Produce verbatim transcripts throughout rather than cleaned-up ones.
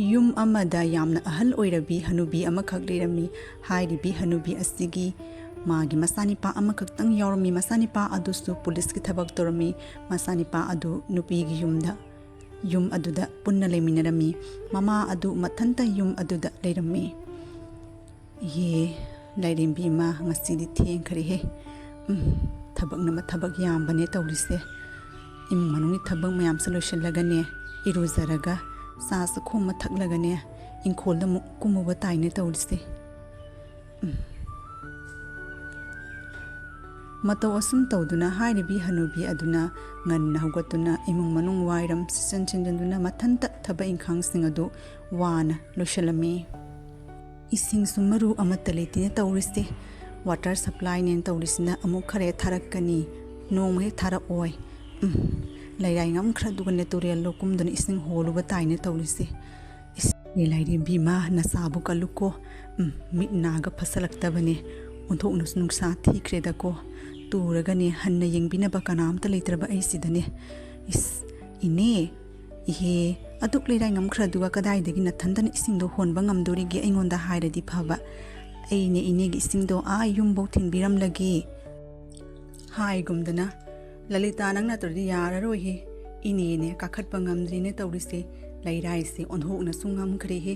ꯌꯨꯝ ꯑꯃꯗ ꯌꯥꯝꯅ ꯑꯍꯜ ꯑꯣꯏꯔꯕꯤ ꯍꯅꯨꯕꯤ ꯑꯃꯈꯛ ꯂꯩꯔꯝꯃꯤ꯫ ꯍꯥꯏꯔꯤꯕꯤ ꯍꯅꯨꯕꯤ ꯑꯁꯤꯒꯤ ꯃꯥꯒꯤ ꯃꯆꯥꯅꯤꯄꯥ ꯑꯃꯈꯛꯇꯪ ꯌꯥꯎꯔꯝꯃꯤ꯫ ꯃꯆꯥꯅꯤꯄꯥ ꯑꯗꯨꯁꯨ ꯄꯨꯂꯤꯁꯀꯤ ꯊꯕꯛ ꯇꯧꯔꯝꯃꯤ꯫ ꯃꯆꯥꯅꯤꯄꯥ ꯑꯗꯨ ꯅꯨꯄꯤꯒꯤ ꯌꯨꯝꯗ, ꯌꯨꯝ ꯑꯗꯨꯗ ꯄꯨꯟꯅ ꯂꯩꯃꯤꯟꯅꯔꯝꯃꯤ꯫ ꯃꯃꯥ ꯑꯗꯨ ꯃꯊꯟꯇ ꯌꯨꯝ ꯑꯗꯨꯗ ꯂꯩꯔꯝꯃꯤ꯫ "ꯏꯍꯦ, ꯂꯥꯏꯔꯦꯝꯕꯤ ꯏꯃꯥ, ꯉꯁꯤꯗꯤ ꯊꯦꯡꯈ꯭ꯔꯦꯍꯦ꯫ ꯎꯝ, ꯊꯕꯛꯅ ꯃ-, ꯊꯕꯛ ꯌꯥꯝꯕꯅꯦ ꯇꯧꯔꯤꯁꯦ꯫ ꯏꯃꯨꯡ ꯃꯅꯨꯡꯒꯤ ꯊꯕꯛ ꯃꯌꯥꯝꯁꯨ ꯂꯣꯏꯁꯤꯜꯂꯒꯅꯦ, ꯏꯔꯨꯖꯔꯒ ꯆꯥ ꯆꯥꯛꯈꯣꯝ ꯑꯃ ꯊꯛꯂꯒꯅꯦ, ꯏꯪꯈꯣꯜꯗ ꯑꯃꯨꯛ ꯀꯨꯝꯃꯨꯕ ꯇꯥꯏꯅꯦ ꯇꯧꯔꯤꯁꯦ꯫" ꯎꯝ꯫ ꯃꯇꯧ ꯑꯁꯨꯝ ꯇꯧꯗꯨꯅ ꯍꯥꯏꯔꯤꯕꯤ ꯍꯅꯨꯕꯤ ꯑꯗꯨꯅ ꯉꯟꯅ ꯍꯧꯒꯠꯇꯨꯅ ꯏꯃꯨꯡ ꯃꯅꯨꯡ ꯋꯥꯏꯔꯝ ꯁꯤꯠꯆꯟ ꯁꯤꯟꯖꯟꯗꯨꯅ ꯃꯊꯟꯇ ꯊꯕꯛ ꯏꯪꯈꯥꯡꯁꯤꯡ ꯑꯗꯨ ꯋꯥꯅ ꯂꯣꯏꯁꯤꯜꯂꯝꯃꯤ꯫ "ꯏꯁꯤꯡꯁꯨ ꯃꯔꯨ ꯑꯃꯠꯇ ꯂꯩꯇꯦꯅꯦ ꯇꯧꯔꯤꯁꯦ꯫ ꯋꯥꯇꯔ ꯁꯄ꯭ꯂꯥꯏꯅꯦꯅ ꯇꯧꯔꯤꯁꯤꯅ ꯑꯃꯨꯛ ꯈꯔ ꯍꯦꯛ ꯊꯥꯔꯛꯀꯅꯤ, ꯅꯣꯡꯃ ꯍꯦꯛ ꯊꯥꯔꯛꯑꯣꯏ꯫ ꯎꯝ, ꯂꯩꯔꯥꯏ ꯉꯝꯈ꯭ꯔꯗꯨꯒꯅꯦ ꯇꯨꯔꯦꯜꯂꯣ ꯀꯨꯝꯗꯨꯅ ꯏꯁꯤꯡ ꯍꯣꯜꯂꯨꯕ ꯇꯥꯏꯅꯦ ꯇꯧꯔꯤꯁꯦ꯫ ꯏꯁ, ꯑꯦ ꯂꯥꯏꯔꯦꯝꯕꯤ ꯏꯃꯥ, ꯅꯁꯥꯕꯨ ꯀꯜꯂꯨꯀꯣ꯫ ꯎꯝ, ꯃꯤꯠ ꯅꯥꯒ ꯐꯠꯁꯜꯂꯛꯇꯕꯅꯦ꯫ ꯑꯣꯟꯊꯣꯛꯅꯁꯨ ꯅꯨꯡꯁꯥ ꯊꯤꯈ꯭ꯔꯦꯗꯀꯣ꯫ ꯇꯨꯔꯒꯅꯦ ꯍꯟꯅ ꯌꯦꯡꯕꯤꯅꯕ ꯀꯅꯥꯝꯇ ꯂꯩꯇ꯭ꯔꯕ ꯑꯩꯁꯤꯗꯅꯦ꯫ ꯏꯁ, ꯏꯅꯦ, ꯏꯍꯦ, ꯑꯗꯨꯛ ꯂꯩꯔꯥꯏ ꯉꯝꯈ꯭ꯔꯗꯨꯒ ꯀꯗꯥꯏꯗꯒꯤ ꯅꯊꯟꯗꯅ ꯏꯁꯤꯡꯗꯣ ꯍꯣꯟꯕ ꯉꯝꯗꯣꯔꯤꯒꯦ? ꯑꯩꯉꯣꯟꯗ ꯍꯥꯏꯔꯗꯤ ꯐꯕ꯫ ꯑꯩꯅꯦ ꯏꯅꯦꯒꯤ ꯏꯁꯤꯡꯗꯣ ꯑꯥ ꯌꯨꯝꯕꯧ ꯊꯤꯟꯕꯤꯔꯝꯂꯒꯦ꯫" ꯍꯥꯏꯒꯨꯝꯗꯅ, "ꯂꯂꯤꯇꯥ, ꯅꯪ ꯅꯠꯇ꯭ꯔꯗꯤ ꯌꯥꯔꯔꯣꯏꯍꯦ꯫ ꯏꯅꯦꯅꯦ ꯀꯥꯈꯠꯄ ꯉꯝꯗ꯭ꯔꯤꯅꯦ ꯇꯧꯔꯤꯁꯦ꯫ ꯂꯩꯔꯥꯏꯁꯦ ꯑꯣꯟꯊꯣꯛꯅꯁꯨ ꯉꯝꯈ꯭ꯔꯦꯍꯦ꯫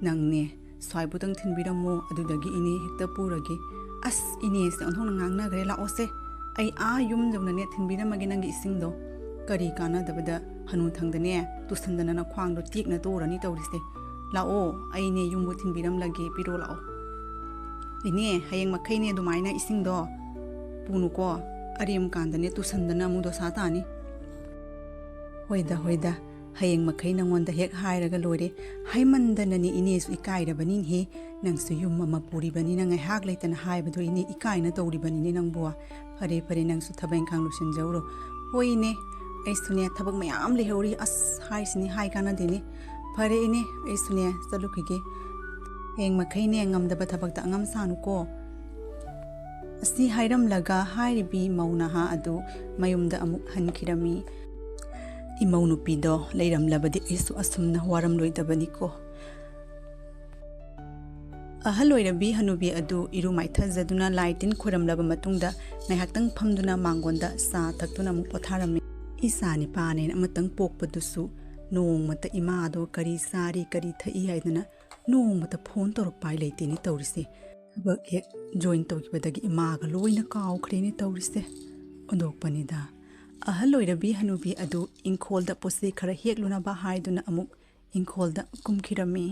ꯅꯪꯅꯦ ꯁ꯭ꯋꯥꯏꯕꯨꯇꯪ ꯊꯤꯟꯕꯤꯔꯝꯃꯣ, ꯑꯗꯨꯗꯒꯤ ꯏꯅꯦ ꯍꯦꯛꯇ ꯄꯨꯔꯒꯦ꯫" "ꯑꯁ, ꯏꯅꯦꯁꯦ ꯑꯣꯟꯊꯣꯛꯅ ꯉꯥꯡꯅꯈ꯭ꯔꯦ꯫ ꯂꯥꯛꯑꯣꯁꯦ, ꯑꯩ ꯑꯥ ꯌꯨꯝ ꯌꯧꯅꯅꯦ ꯊꯤꯟꯕꯤꯔꯝꯃꯒꯦ ꯅꯪꯒꯤ ꯏꯁꯤꯡꯗꯣ꯫ ꯀꯔꯤ ꯀꯥꯟꯅꯗꯕꯗ ꯍꯅꯨꯊꯪꯗꯅꯦ ꯇꯨꯁꯟꯗꯅ ꯅꯈ꯭ꯋꯥꯡꯗꯣ ꯇꯦꯛꯅ ꯇꯣꯔꯅꯤ ꯇꯧꯔꯤꯁꯦ꯫ ꯂꯥꯛꯑꯣ, ꯑꯩꯅꯦ ꯌꯨꯝꯕꯨ ꯊꯤꯟꯕꯤꯔꯝꯂꯒꯦ, ꯄꯤꯔꯣ ꯂꯥꯛꯑꯣ꯫" "ꯏꯅꯦ, ꯍꯌꯦꯡ ꯃꯈꯩꯅꯦ ꯑꯗꯨꯃꯥꯏꯅ ꯏꯁꯤꯡꯗꯣ ꯄꯨꯅꯨꯀꯣ, ꯑꯔꯦꯝ ꯀꯥꯟꯗꯅꯦ ꯇꯨꯁꯟꯗꯅ ꯑꯃꯨꯛ ꯗꯣꯁꯥ ꯇꯥꯅꯤ꯫" "ꯍꯣꯏꯗ, ꯍꯣꯏꯗ, ꯍꯌꯦꯡ ꯃꯈꯩ ꯅꯉꯣꯟꯗ ꯍꯦꯛ ꯍꯥꯏꯔꯒ ꯂꯣꯏꯔꯦ꯫ ꯍꯥꯏꯃꯟꯗꯅꯅꯦ ꯏꯅꯦꯁꯨ ꯏꯀꯥꯏꯔꯕꯅꯤꯅꯦꯍꯦ꯫ ꯅꯪꯁꯨ ꯌꯨꯝ ꯑꯃ ꯄꯨꯔꯤꯕꯅꯤꯅ ꯉꯥꯏꯍꯥꯛ ꯂꯩꯇꯅ ꯍꯥꯏꯕꯗꯣ ꯏꯅꯦ ꯏꯀꯥꯏꯅ ꯇꯧꯔꯤꯕꯅꯤꯅꯦ ꯅꯪꯕꯨ꯫ ꯐꯔꯦ, ꯐꯔꯦ, ꯅꯪꯁꯨ ꯊꯕꯛ ꯏꯪꯈꯥꯡ ꯂꯣꯏꯁꯤꯟꯖꯧꯔꯣ꯫" "ꯍꯣꯏ ꯏꯅꯦ, ꯑꯩꯁꯨꯅꯦ ꯊꯕꯛ ꯃꯌꯥꯝ ꯂꯩꯍꯧꯔꯤ꯫ ꯑꯁ, ꯍꯥꯏꯁꯤꯅꯤ ꯍꯥꯏ ꯀꯥꯟꯅꯗꯦꯅꯦ꯫ ꯐꯔꯦ ꯏꯅꯦ, ꯑꯩꯁꯨꯅꯦ ꯆꯠꯂꯨꯈꯤꯒꯦ꯫ ꯍꯌꯦꯡ ꯃꯈꯩꯅꯦ ꯉꯝꯗꯕ ꯊꯕꯛꯇ ꯑꯉꯝ ꯁꯥꯅꯨꯀꯣ꯫" ꯑꯁꯤ ꯍꯥꯏꯔꯝꯂꯒ ꯍꯥꯏꯔꯤꯕꯤ ꯃꯧ ꯅꯍꯥ ꯑꯗꯨ ꯃꯌꯨꯝꯗ ꯑꯃꯨꯛ ꯍꯟꯈꯤꯔꯝꯃꯤ꯫ ꯏꯃꯧ ꯅꯨꯄꯤꯗꯣ ꯂꯩꯔꯝꯂꯕꯗꯤ ꯑꯩꯁꯨ ꯑꯁꯨꯝꯅ ꯋꯥꯔꯝꯂꯣꯏꯗꯕꯅꯤꯀꯣ꯫ ꯑꯍꯜ ꯑꯣꯏꯔꯕꯤ ꯍꯅꯨꯕꯤ ꯑꯗꯨ ꯏꯔꯨ ꯃꯥꯏꯊꯖꯗꯨꯅ ꯂꯥꯏ ꯇꯤꯟ ꯈꯣꯏꯔꯝꯂꯕ ꯃꯇꯨꯡꯗ ꯉꯥꯏꯍꯥꯛꯇꯪ ꯐꯝꯗꯨꯅ ꯃꯥꯡꯒꯣꯟꯗ ꯆꯥ ꯊꯛꯇꯨꯅ ꯑꯃꯨꯛ ꯄꯣꯊꯥꯔꯝꯃꯤ꯫ ꯏꯆꯥ ꯅꯤꯄꯥꯅꯦꯅ ꯑꯃꯇꯪ ꯄꯣꯛꯄꯗꯨꯁꯨ ꯅꯣꯡꯃꯇ ꯏꯃꯥꯗꯣ ꯀꯔꯤ ꯆꯥꯔꯤ ꯀꯔꯤ ꯊꯛꯏ ꯍꯥꯏꯗꯅ ꯅꯣꯡꯃꯇ ꯐꯣꯟ ꯇꯧꯔꯛꯄ ꯍꯥꯏ ꯂꯩꯇꯦꯅꯦ ꯇꯧꯔꯤꯁꯦ꯫ ꯊꯕꯛ ꯍꯦꯛ ꯖꯣꯏꯟ ꯇꯧꯈꯤꯕꯗꯒꯤ ꯏꯃꯥꯒ ꯂꯣꯏꯅ ꯀꯥꯎꯈ꯭ꯔꯦꯅꯦ ꯇꯧꯔꯤꯁꯦ꯫ ꯑꯣꯟꯊꯣꯛꯄꯅꯤꯗ꯫ ꯑꯍꯜ ꯑꯣꯏꯔꯕꯤ ꯍꯅꯨꯕꯤ ꯑꯗꯨ ꯏꯪꯈꯣꯜꯗ ꯄꯣꯠꯆꯩ ꯈꯔ ꯍꯦꯛꯂꯨꯅꯕ ꯍꯥꯏꯗꯨꯅ ꯑꯃꯨꯛ ꯏꯪꯈꯣꯜꯗ ꯀꯨꯝꯈꯤꯔꯝꯃꯤ꯫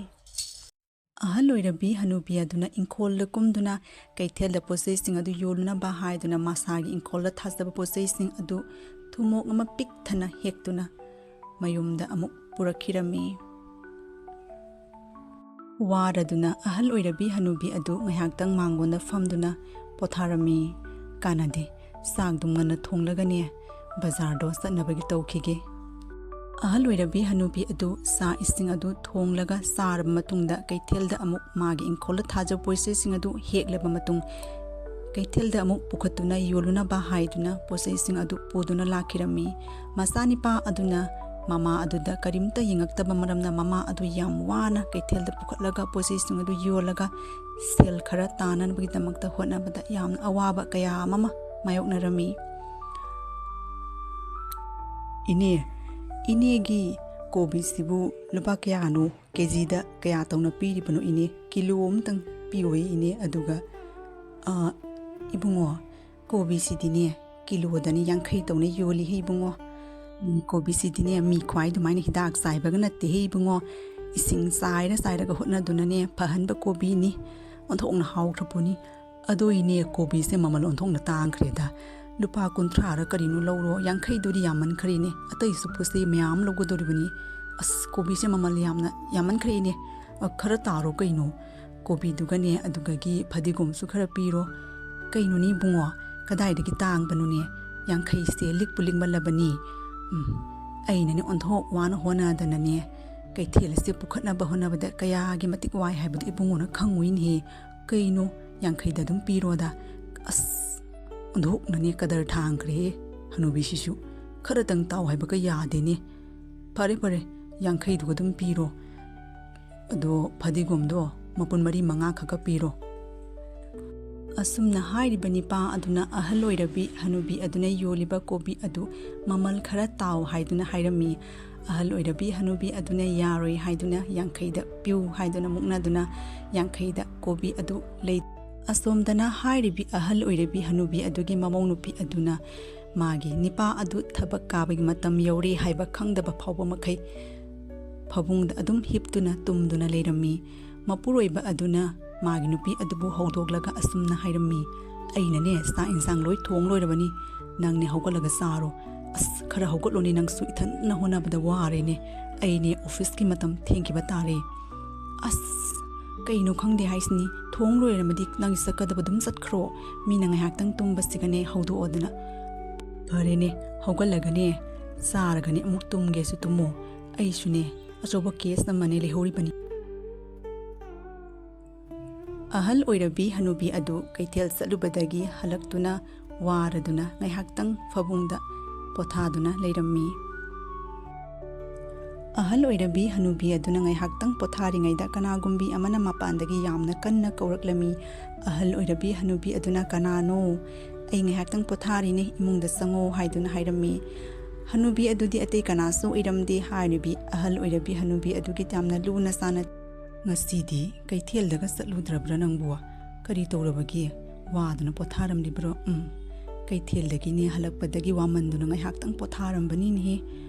ꯑꯍꯜ ꯑꯣꯏꯔꯕꯤ ꯍꯅꯨꯕꯤ ꯑꯗꯨꯅ ꯏꯪꯈꯣꯜꯗ ꯀꯨꯝꯗꯨꯅ ꯀꯩꯊꯦꯜꯗ ꯄꯣꯠꯆꯩꯁꯤꯡ ꯑꯗꯨ ꯌꯣꯜꯂꯨꯅꯕ ꯍꯥꯏꯗꯨꯅ ꯃꯁꯥꯒꯤ ꯏꯪꯈꯣꯜꯗ ꯊꯥꯖꯕ ꯄꯣꯠꯆꯩꯁꯤꯡ ꯑꯗꯨ ꯊꯨꯝꯃꯣꯛ ꯑꯃ ꯄꯤꯛ ꯊꯟꯅ ꯍꯦꯛꯇꯨꯅ ꯃꯌꯨꯝꯗ ꯑꯃꯨꯛ ꯄꯨꯔꯛꯈꯤꯔꯝꯃꯤ꯫ ꯋꯥꯔꯗꯨꯅ ꯑꯍꯜ ꯑꯣꯏꯔꯕꯤ ꯍꯅꯨꯕꯤ ꯑꯗꯨ ꯉꯥꯏꯍꯥꯛꯇꯪ ꯃꯥꯡꯒꯣꯟꯗ ꯐꯝꯗꯨꯅ ꯄꯣꯊꯥꯔꯝꯃꯤ꯫ ꯀꯥꯟꯅꯗꯦ, ꯆꯥꯛꯗꯨ ꯉꯟꯅ ꯊꯣꯡꯂꯒꯅꯦ ꯕꯖꯥꯔꯗꯣ ꯆꯠꯅꯕꯒꯤ ꯇꯧꯈꯤꯒꯦ꯫ ꯑꯍꯜ ꯑꯣꯏꯔꯕꯤ ꯍꯅꯨꯕꯤ ꯑꯗꯨ ꯆꯥ ꯏꯁꯤꯡ ꯑꯗꯨ ꯊꯣꯡꯂꯒ ꯆꯥꯔꯕ ꯃꯇꯨꯡꯗ ꯀꯩꯊꯦꯜꯗ ꯑꯃꯨꯛ ꯃꯥꯒꯤ ꯏꯪꯈꯣꯜꯗ ꯊꯥꯖꯕ ꯄꯣꯠꯆꯩꯁꯤꯡ ꯑꯗꯨ ꯍꯦꯛꯂꯕ ꯃꯇꯨꯡ ꯀꯩꯊꯦꯜꯗ ꯑꯃꯨꯛ ꯄꯨꯈꯠꯇꯨꯅ ꯌꯣꯜꯂꯨꯅꯕ ꯍꯥꯏꯗꯨꯅ ꯄꯣꯠꯆꯩꯁꯤꯡ ꯑꯗꯨ ꯄꯨꯗꯨꯅ ꯂꯥꯛꯈꯤꯔꯝꯃꯤ꯫ ꯃꯆꯥꯅꯤꯄꯥ ꯑꯗꯨꯅ ꯃꯃꯥ ꯑꯗꯨꯗ ꯀꯔꯤꯝꯇ ꯌꯦꯡꯉꯛꯇꯕ ꯃꯔꯝꯅ ꯃꯃꯥ ꯑꯗꯨ ꯌꯥꯝ ꯋꯥꯅ ꯀꯩꯊꯦꯜꯗ ꯄꯨꯈꯠꯂꯒ ꯄꯣꯠꯆꯩꯁꯤꯡ ꯑꯗꯨ ꯌꯣꯜꯂꯒ ꯁꯦꯜ ꯈꯔ ꯇꯥꯅꯅꯕꯒꯤꯗꯃꯛꯇ ꯍꯣꯠꯅꯕꯗ ꯌꯥꯝꯅ ꯑꯋꯥꯕ ꯀꯌꯥ ꯑꯃ ꯃꯥꯌꯣꯛꯅꯔꯝꯃꯤ꯫ "ꯏꯅꯦ, ꯏꯅꯦꯒꯤ ꯀꯣꯕꯤꯁꯤꯕꯨ ꯂꯨꯄꯥ ꯀꯌꯥꯅꯣ? ꯀꯦꯖꯤꯗ ꯀꯌꯥ ꯇꯧꯅ ꯄꯤꯔꯤꯕꯅꯣ ꯏꯅꯦ? ꯀꯤꯂꯣ ꯑꯃꯇꯪ ꯄꯤꯌꯣꯌꯦ ꯏꯅꯦ꯫ ꯑꯗꯨꯒ, ꯑ, ꯏꯕꯨꯡꯉꯣ, ꯀꯣꯕꯤꯁꯤꯗꯤꯅꯦ ꯀꯤꯂꯣꯗꯅꯦ ꯌꯥꯡꯈꯩ ꯇꯧꯅ ꯌꯣꯜꯂꯤꯍꯦ ꯏꯕꯨꯡꯉꯣ꯫ ꯎꯝ, ꯀꯣꯕꯤꯁꯤꯗꯤꯅꯦ ꯃꯤ ꯈ꯭ꯋꯥꯏ ꯑꯗꯨꯃꯥꯏꯅ ꯍꯤꯗꯥꯛ ꯆꯥꯏꯕꯒ ꯅꯠꯇꯦꯍꯦ ꯏꯕꯨꯡꯉꯣ꯫ ꯏꯁꯤꯡ ꯆꯥꯏꯔ ꯆꯥꯏꯔꯒ ꯍꯣꯠꯅꯗꯨꯅꯅꯦ ꯐꯍꯟꯕ ꯀꯣꯕꯤꯅꯤ꯫ ꯑꯣꯟꯊꯣꯛꯅ ꯍꯥꯎꯈ꯭ꯔꯄꯣꯠꯅꯤ꯫ ꯑꯗꯣ ꯏꯅꯦ, ꯀꯣꯕꯤꯁꯦ ꯃꯃꯜ ꯑꯣꯟꯊꯣꯛꯅ ꯇꯥꯡꯈ꯭ꯔꯦꯗ꯫ ꯂꯨꯄꯥ ꯀꯨꯟꯊ꯭ꯔꯥꯔ ꯀꯔꯤꯅꯣ ꯂꯧꯔꯣ, ꯌꯥꯡꯈꯩꯗꯨꯗꯤ ꯌꯥꯝꯃꯟꯈ꯭ꯔꯦꯅꯦ꯫ ꯑꯇꯩꯁꯨ ꯄꯣꯠ ꯆꯩ ꯃꯌꯥꯝ ꯂꯧꯒꯗꯧꯔꯤꯕꯅꯤ꯫ ꯑꯁ, ꯀꯣꯕꯤꯁꯦ ꯃꯃꯜ ꯌꯥꯝꯅ ꯌꯥꯝꯃꯟꯈ꯭ꯔꯦꯅꯦ꯫ ꯑ, ꯈꯔ ꯇꯥꯔꯣ ꯀꯩꯅꯣ꯫ ꯀꯣꯕꯤꯗꯨꯒꯅꯦ, ꯑꯗꯨꯗꯒꯤ ꯐꯗꯤꯒꯣꯝꯁꯨ ꯈꯔ ꯄꯤꯔꯣ꯫ ꯀꯩꯅꯣꯅꯦ ꯏꯕꯨꯡꯉꯣ, ꯀꯗꯥꯏꯗꯒꯤ ꯇꯥꯡꯕꯅꯣꯅꯦ? ꯌꯥꯡꯈꯩꯁꯦ ꯂꯤꯛꯄꯨ ꯂꯤꯛꯃꯜꯂꯕꯅꯤ꯫ ꯎꯝ, ꯑꯩꯅꯅꯦ ꯑꯣꯟꯊꯣꯛ ꯋꯥꯅ ꯍꯣꯠꯅꯗꯅꯅꯦ, ꯀꯩꯊꯦꯜ ꯑꯁꯤ ꯄꯨꯈꯠꯅꯕ ꯍꯣꯠꯅꯕꯗ ꯀꯌꯥꯒꯤ ꯃꯇꯤꯛ ꯋꯥꯏ ꯍꯥꯏꯕꯗꯨ ꯏꯕꯨꯡꯉꯣꯅ ꯈꯪꯉꯨꯏꯅꯦꯍꯦ꯫ ꯀꯩꯅꯣ, ꯌꯥꯡꯈꯩꯗ ꯑꯗꯨꯝ ꯄꯤꯔꯣꯗ꯫ ꯑꯁ, ꯑꯣꯟꯊꯣꯛꯅꯅꯦ ꯀꯗꯔ ꯊꯥꯡꯈ꯭ꯔꯦꯍꯦ ꯍꯅꯨꯕꯤꯁꯤꯁꯨ꯫ ꯈꯔꯇꯪ ꯇꯥꯎ ꯍꯥꯏꯕꯒ ꯌꯥꯗꯦꯅꯦ꯫ ꯐꯔꯦ ꯐꯔꯦ, ꯌꯥꯡꯈꯩꯗꯨꯒ ꯑꯗꯨꯝ ꯄꯤꯔꯣ꯫ ꯑꯗꯣ ꯐꯗꯤꯒꯣꯝꯗꯣ ꯃꯄꯨꯟ ꯃꯔꯤ ꯃꯉꯥ ꯈꯛꯀ ꯄꯤꯔꯣ꯫ ꯑꯁꯨꯝꯅ ꯍꯥꯏꯔꯤꯕ ꯅꯤꯄꯥ ꯑꯗꯨꯅ ꯑꯍꯜ ꯑꯣꯏꯔꯕꯤ ꯍꯅꯨꯕꯤ ꯑꯗꯨꯅ ꯌꯣꯜꯂꯤꯕ ꯀꯣꯕꯤ ꯑꯗꯨ ꯃꯃꯜ ꯈꯔ ꯇꯥꯎ ꯍꯥꯏꯗꯨꯅ ꯍꯥꯏꯔꯝꯃꯤ꯫ ꯑꯍꯜ ꯑꯣꯏꯔꯕꯤ ꯍꯅꯨꯕꯤ ꯑꯗꯨꯅ ꯌꯥꯔꯣꯏ ꯍꯥꯏꯗꯨꯅ ꯌꯥꯡꯈꯩꯗ ꯄꯤꯌꯨ ꯍꯥꯏꯗꯨꯅ ꯃꯨꯛꯅꯗꯨꯅ ꯌꯥꯡꯈꯩꯗ ꯀꯣꯕꯤ ꯑꯗꯨ ꯂꯩ꯫ ꯑꯁꯣꯝꯗꯅ ꯍꯥꯏꯔꯤꯕꯤ ꯑꯍꯜ ꯑꯣꯏꯔꯕꯤ ꯍꯅꯨꯕꯤ ꯑꯗꯨꯒꯤ ꯃꯃꯧ ꯅꯨꯄꯤ ꯑꯗꯨꯅ ꯃꯥꯒꯤ ꯅꯤꯄꯥ ꯑꯗꯨ ꯊꯕꯛ ꯀꯥꯕꯒꯤ ꯃꯇꯝ ꯌꯧꯔꯦ ꯍꯥꯏꯕ ꯈꯪꯗꯕ ꯐꯥꯎꯕ ꯃꯈꯩ ꯐꯃꯨꯡꯗ ꯑꯗꯨꯝ ꯍꯤꯞꯇꯨꯅ ꯇꯨꯝꯗꯨꯅ ꯂꯩꯔꯝꯃꯤ꯫ ꯃꯄꯨꯔꯣꯏꯕ ꯑꯗꯨꯅ ꯃꯥꯒꯤ ꯅꯨꯄꯤ ꯑꯗꯨꯕꯨ ꯍꯧꯗꯣꯛꯂꯒ ꯑꯁꯨꯝꯅ ꯍꯥꯏꯔꯝꯃꯤ, "ꯑꯩꯅꯅꯦ ꯆꯥꯛ ꯏꯟꯁꯥꯡ ꯂꯣꯏ ꯊꯣꯡ ꯂꯣꯏꯔꯕꯅꯤ, ꯅꯪꯅꯦ ꯍꯧꯒꯠꯂꯒ ꯆꯥꯔꯣ꯫ ꯑꯁ, ꯈꯔ ꯍꯧꯒꯠꯂꯣꯅꯦ ꯅꯪꯁꯨ, ꯏꯊꯟꯅ ꯍꯣꯠꯅꯕꯗ ꯋꯥꯔꯦꯅꯦ꯫ ꯑꯩꯅꯦ ꯑꯣꯐꯤꯁꯀꯤ ꯃꯇꯝ ꯊꯦꯡꯈꯤꯕ ꯇꯥꯔꯦ꯫" "ꯑꯁ, ꯀꯩꯅꯣ ꯈꯪꯗꯦ ꯍꯥꯏꯁꯤꯅꯤ, ꯊꯣꯡ ꯂꯣꯏꯔꯝꯃꯗꯤ ꯅꯪ ꯆꯠꯀꯗꯕ ꯑꯗꯨꯝ ꯆꯠꯈ꯭ꯔꯣ, ꯃꯤꯅ ꯉꯥꯏꯍꯥꯛꯇꯪ ꯇꯨꯝꯕꯁꯤꯒꯅꯦ ꯍꯧꯗꯣꯛꯑꯣꯗꯅ꯫" "ꯐꯔꯦꯅꯦ, ꯍꯧꯒꯠꯂꯒꯅꯦ ꯆꯥꯔꯒꯅꯦ ꯑꯃꯨꯛ ꯇꯨꯝꯒꯦꯁꯨ ꯇꯨꯝꯃꯣ, ꯑꯩꯁꯨꯅꯦ ꯑꯆꯧꯕ ꯀꯦꯁ ꯑꯃꯅꯦ ꯂꯩꯍꯧꯔꯤꯕꯅꯤ꯫" ꯑꯍꯜ ꯑꯣꯏꯔꯕꯤ ꯍꯅꯨꯕꯤ ꯑꯗꯨ ꯀꯩꯊꯦꯜ ꯆꯠꯂꯨꯕꯗꯒꯤ ꯍꯜꯂꯛꯇꯨꯅ ꯋꯥꯔꯗꯨꯅ ꯉꯥꯏꯍꯥꯛꯇꯪ ꯐꯃꯨꯡꯗ ꯄꯣꯊꯥꯗꯨꯅ ꯂꯩꯔꯝꯃꯤ꯫ ꯑꯍꯜ ꯑꯣꯏꯔꯕꯤ ꯍꯅꯨꯕꯤ ꯑꯗꯨꯅ ꯉꯥꯏꯍꯥꯛꯇꯪ ꯄꯣꯊꯥꯔꯤꯉꯩꯗ ꯀꯅꯥꯒꯨꯝꯕꯤ ꯑꯃꯅ ꯃꯄꯥꯟꯗꯒꯤ ꯌꯥꯝꯅ ꯀꯟꯅ ꯀꯧꯔꯛꯂꯝꯃꯤ꯫ ꯑꯍꯜ ꯑꯣꯏꯔꯕꯤ ꯍꯅꯨꯕꯤ ꯑꯗꯨꯅ, "ꯀꯅꯥꯅꯣ?" "ꯑꯩ ꯉꯥꯏꯍꯥꯛꯇꯪ ꯄꯣꯊꯥꯔꯤꯅꯦ, ꯏꯃꯨꯡꯗ ꯆꯪꯉꯣ" ꯍꯥꯏꯗꯨꯅ ꯍꯥꯏꯔꯝꯃꯤ꯫ ꯍꯅꯨꯕꯤ ꯑꯗꯨꯗꯤ ꯑꯇꯩ ꯀꯅꯥꯁꯨ ꯑꯣꯏꯔꯝꯗꯦ꯫ ꯍꯥꯏꯔꯤꯕꯤ ꯑꯍꯜ ꯑꯣꯏꯔꯕꯤ ꯍꯅꯨꯕꯤ ꯑꯗꯨꯒꯤ ꯌꯥꯝꯅ ꯂꯨꯅ ꯆꯥꯟꯅ, "ꯉꯁꯤꯗꯤ ꯀꯩꯊꯦꯜꯗꯒ ꯆꯠꯂꯨꯗ꯭ꯔꯕ꯭ꯔꯥ ꯅꯪꯕꯨ? ꯀꯔꯤ ꯇꯧꯔꯕꯒꯦ? ꯋꯥꯗꯨꯅ ꯄꯣꯊꯥꯔꯝꯂꯤꯕ꯭ꯔꯣ?" "ꯎꯝ, ꯀꯩꯊꯦꯜꯗꯒꯤꯅꯦ ꯍꯜꯂꯛꯄꯗꯒꯤ ꯋꯥꯃꯟꯗꯨꯅ ꯉꯥꯏꯍꯥꯛꯇꯪ ꯄꯣꯊꯥꯔꯝꯕꯅꯤꯅꯦꯍꯦ꯫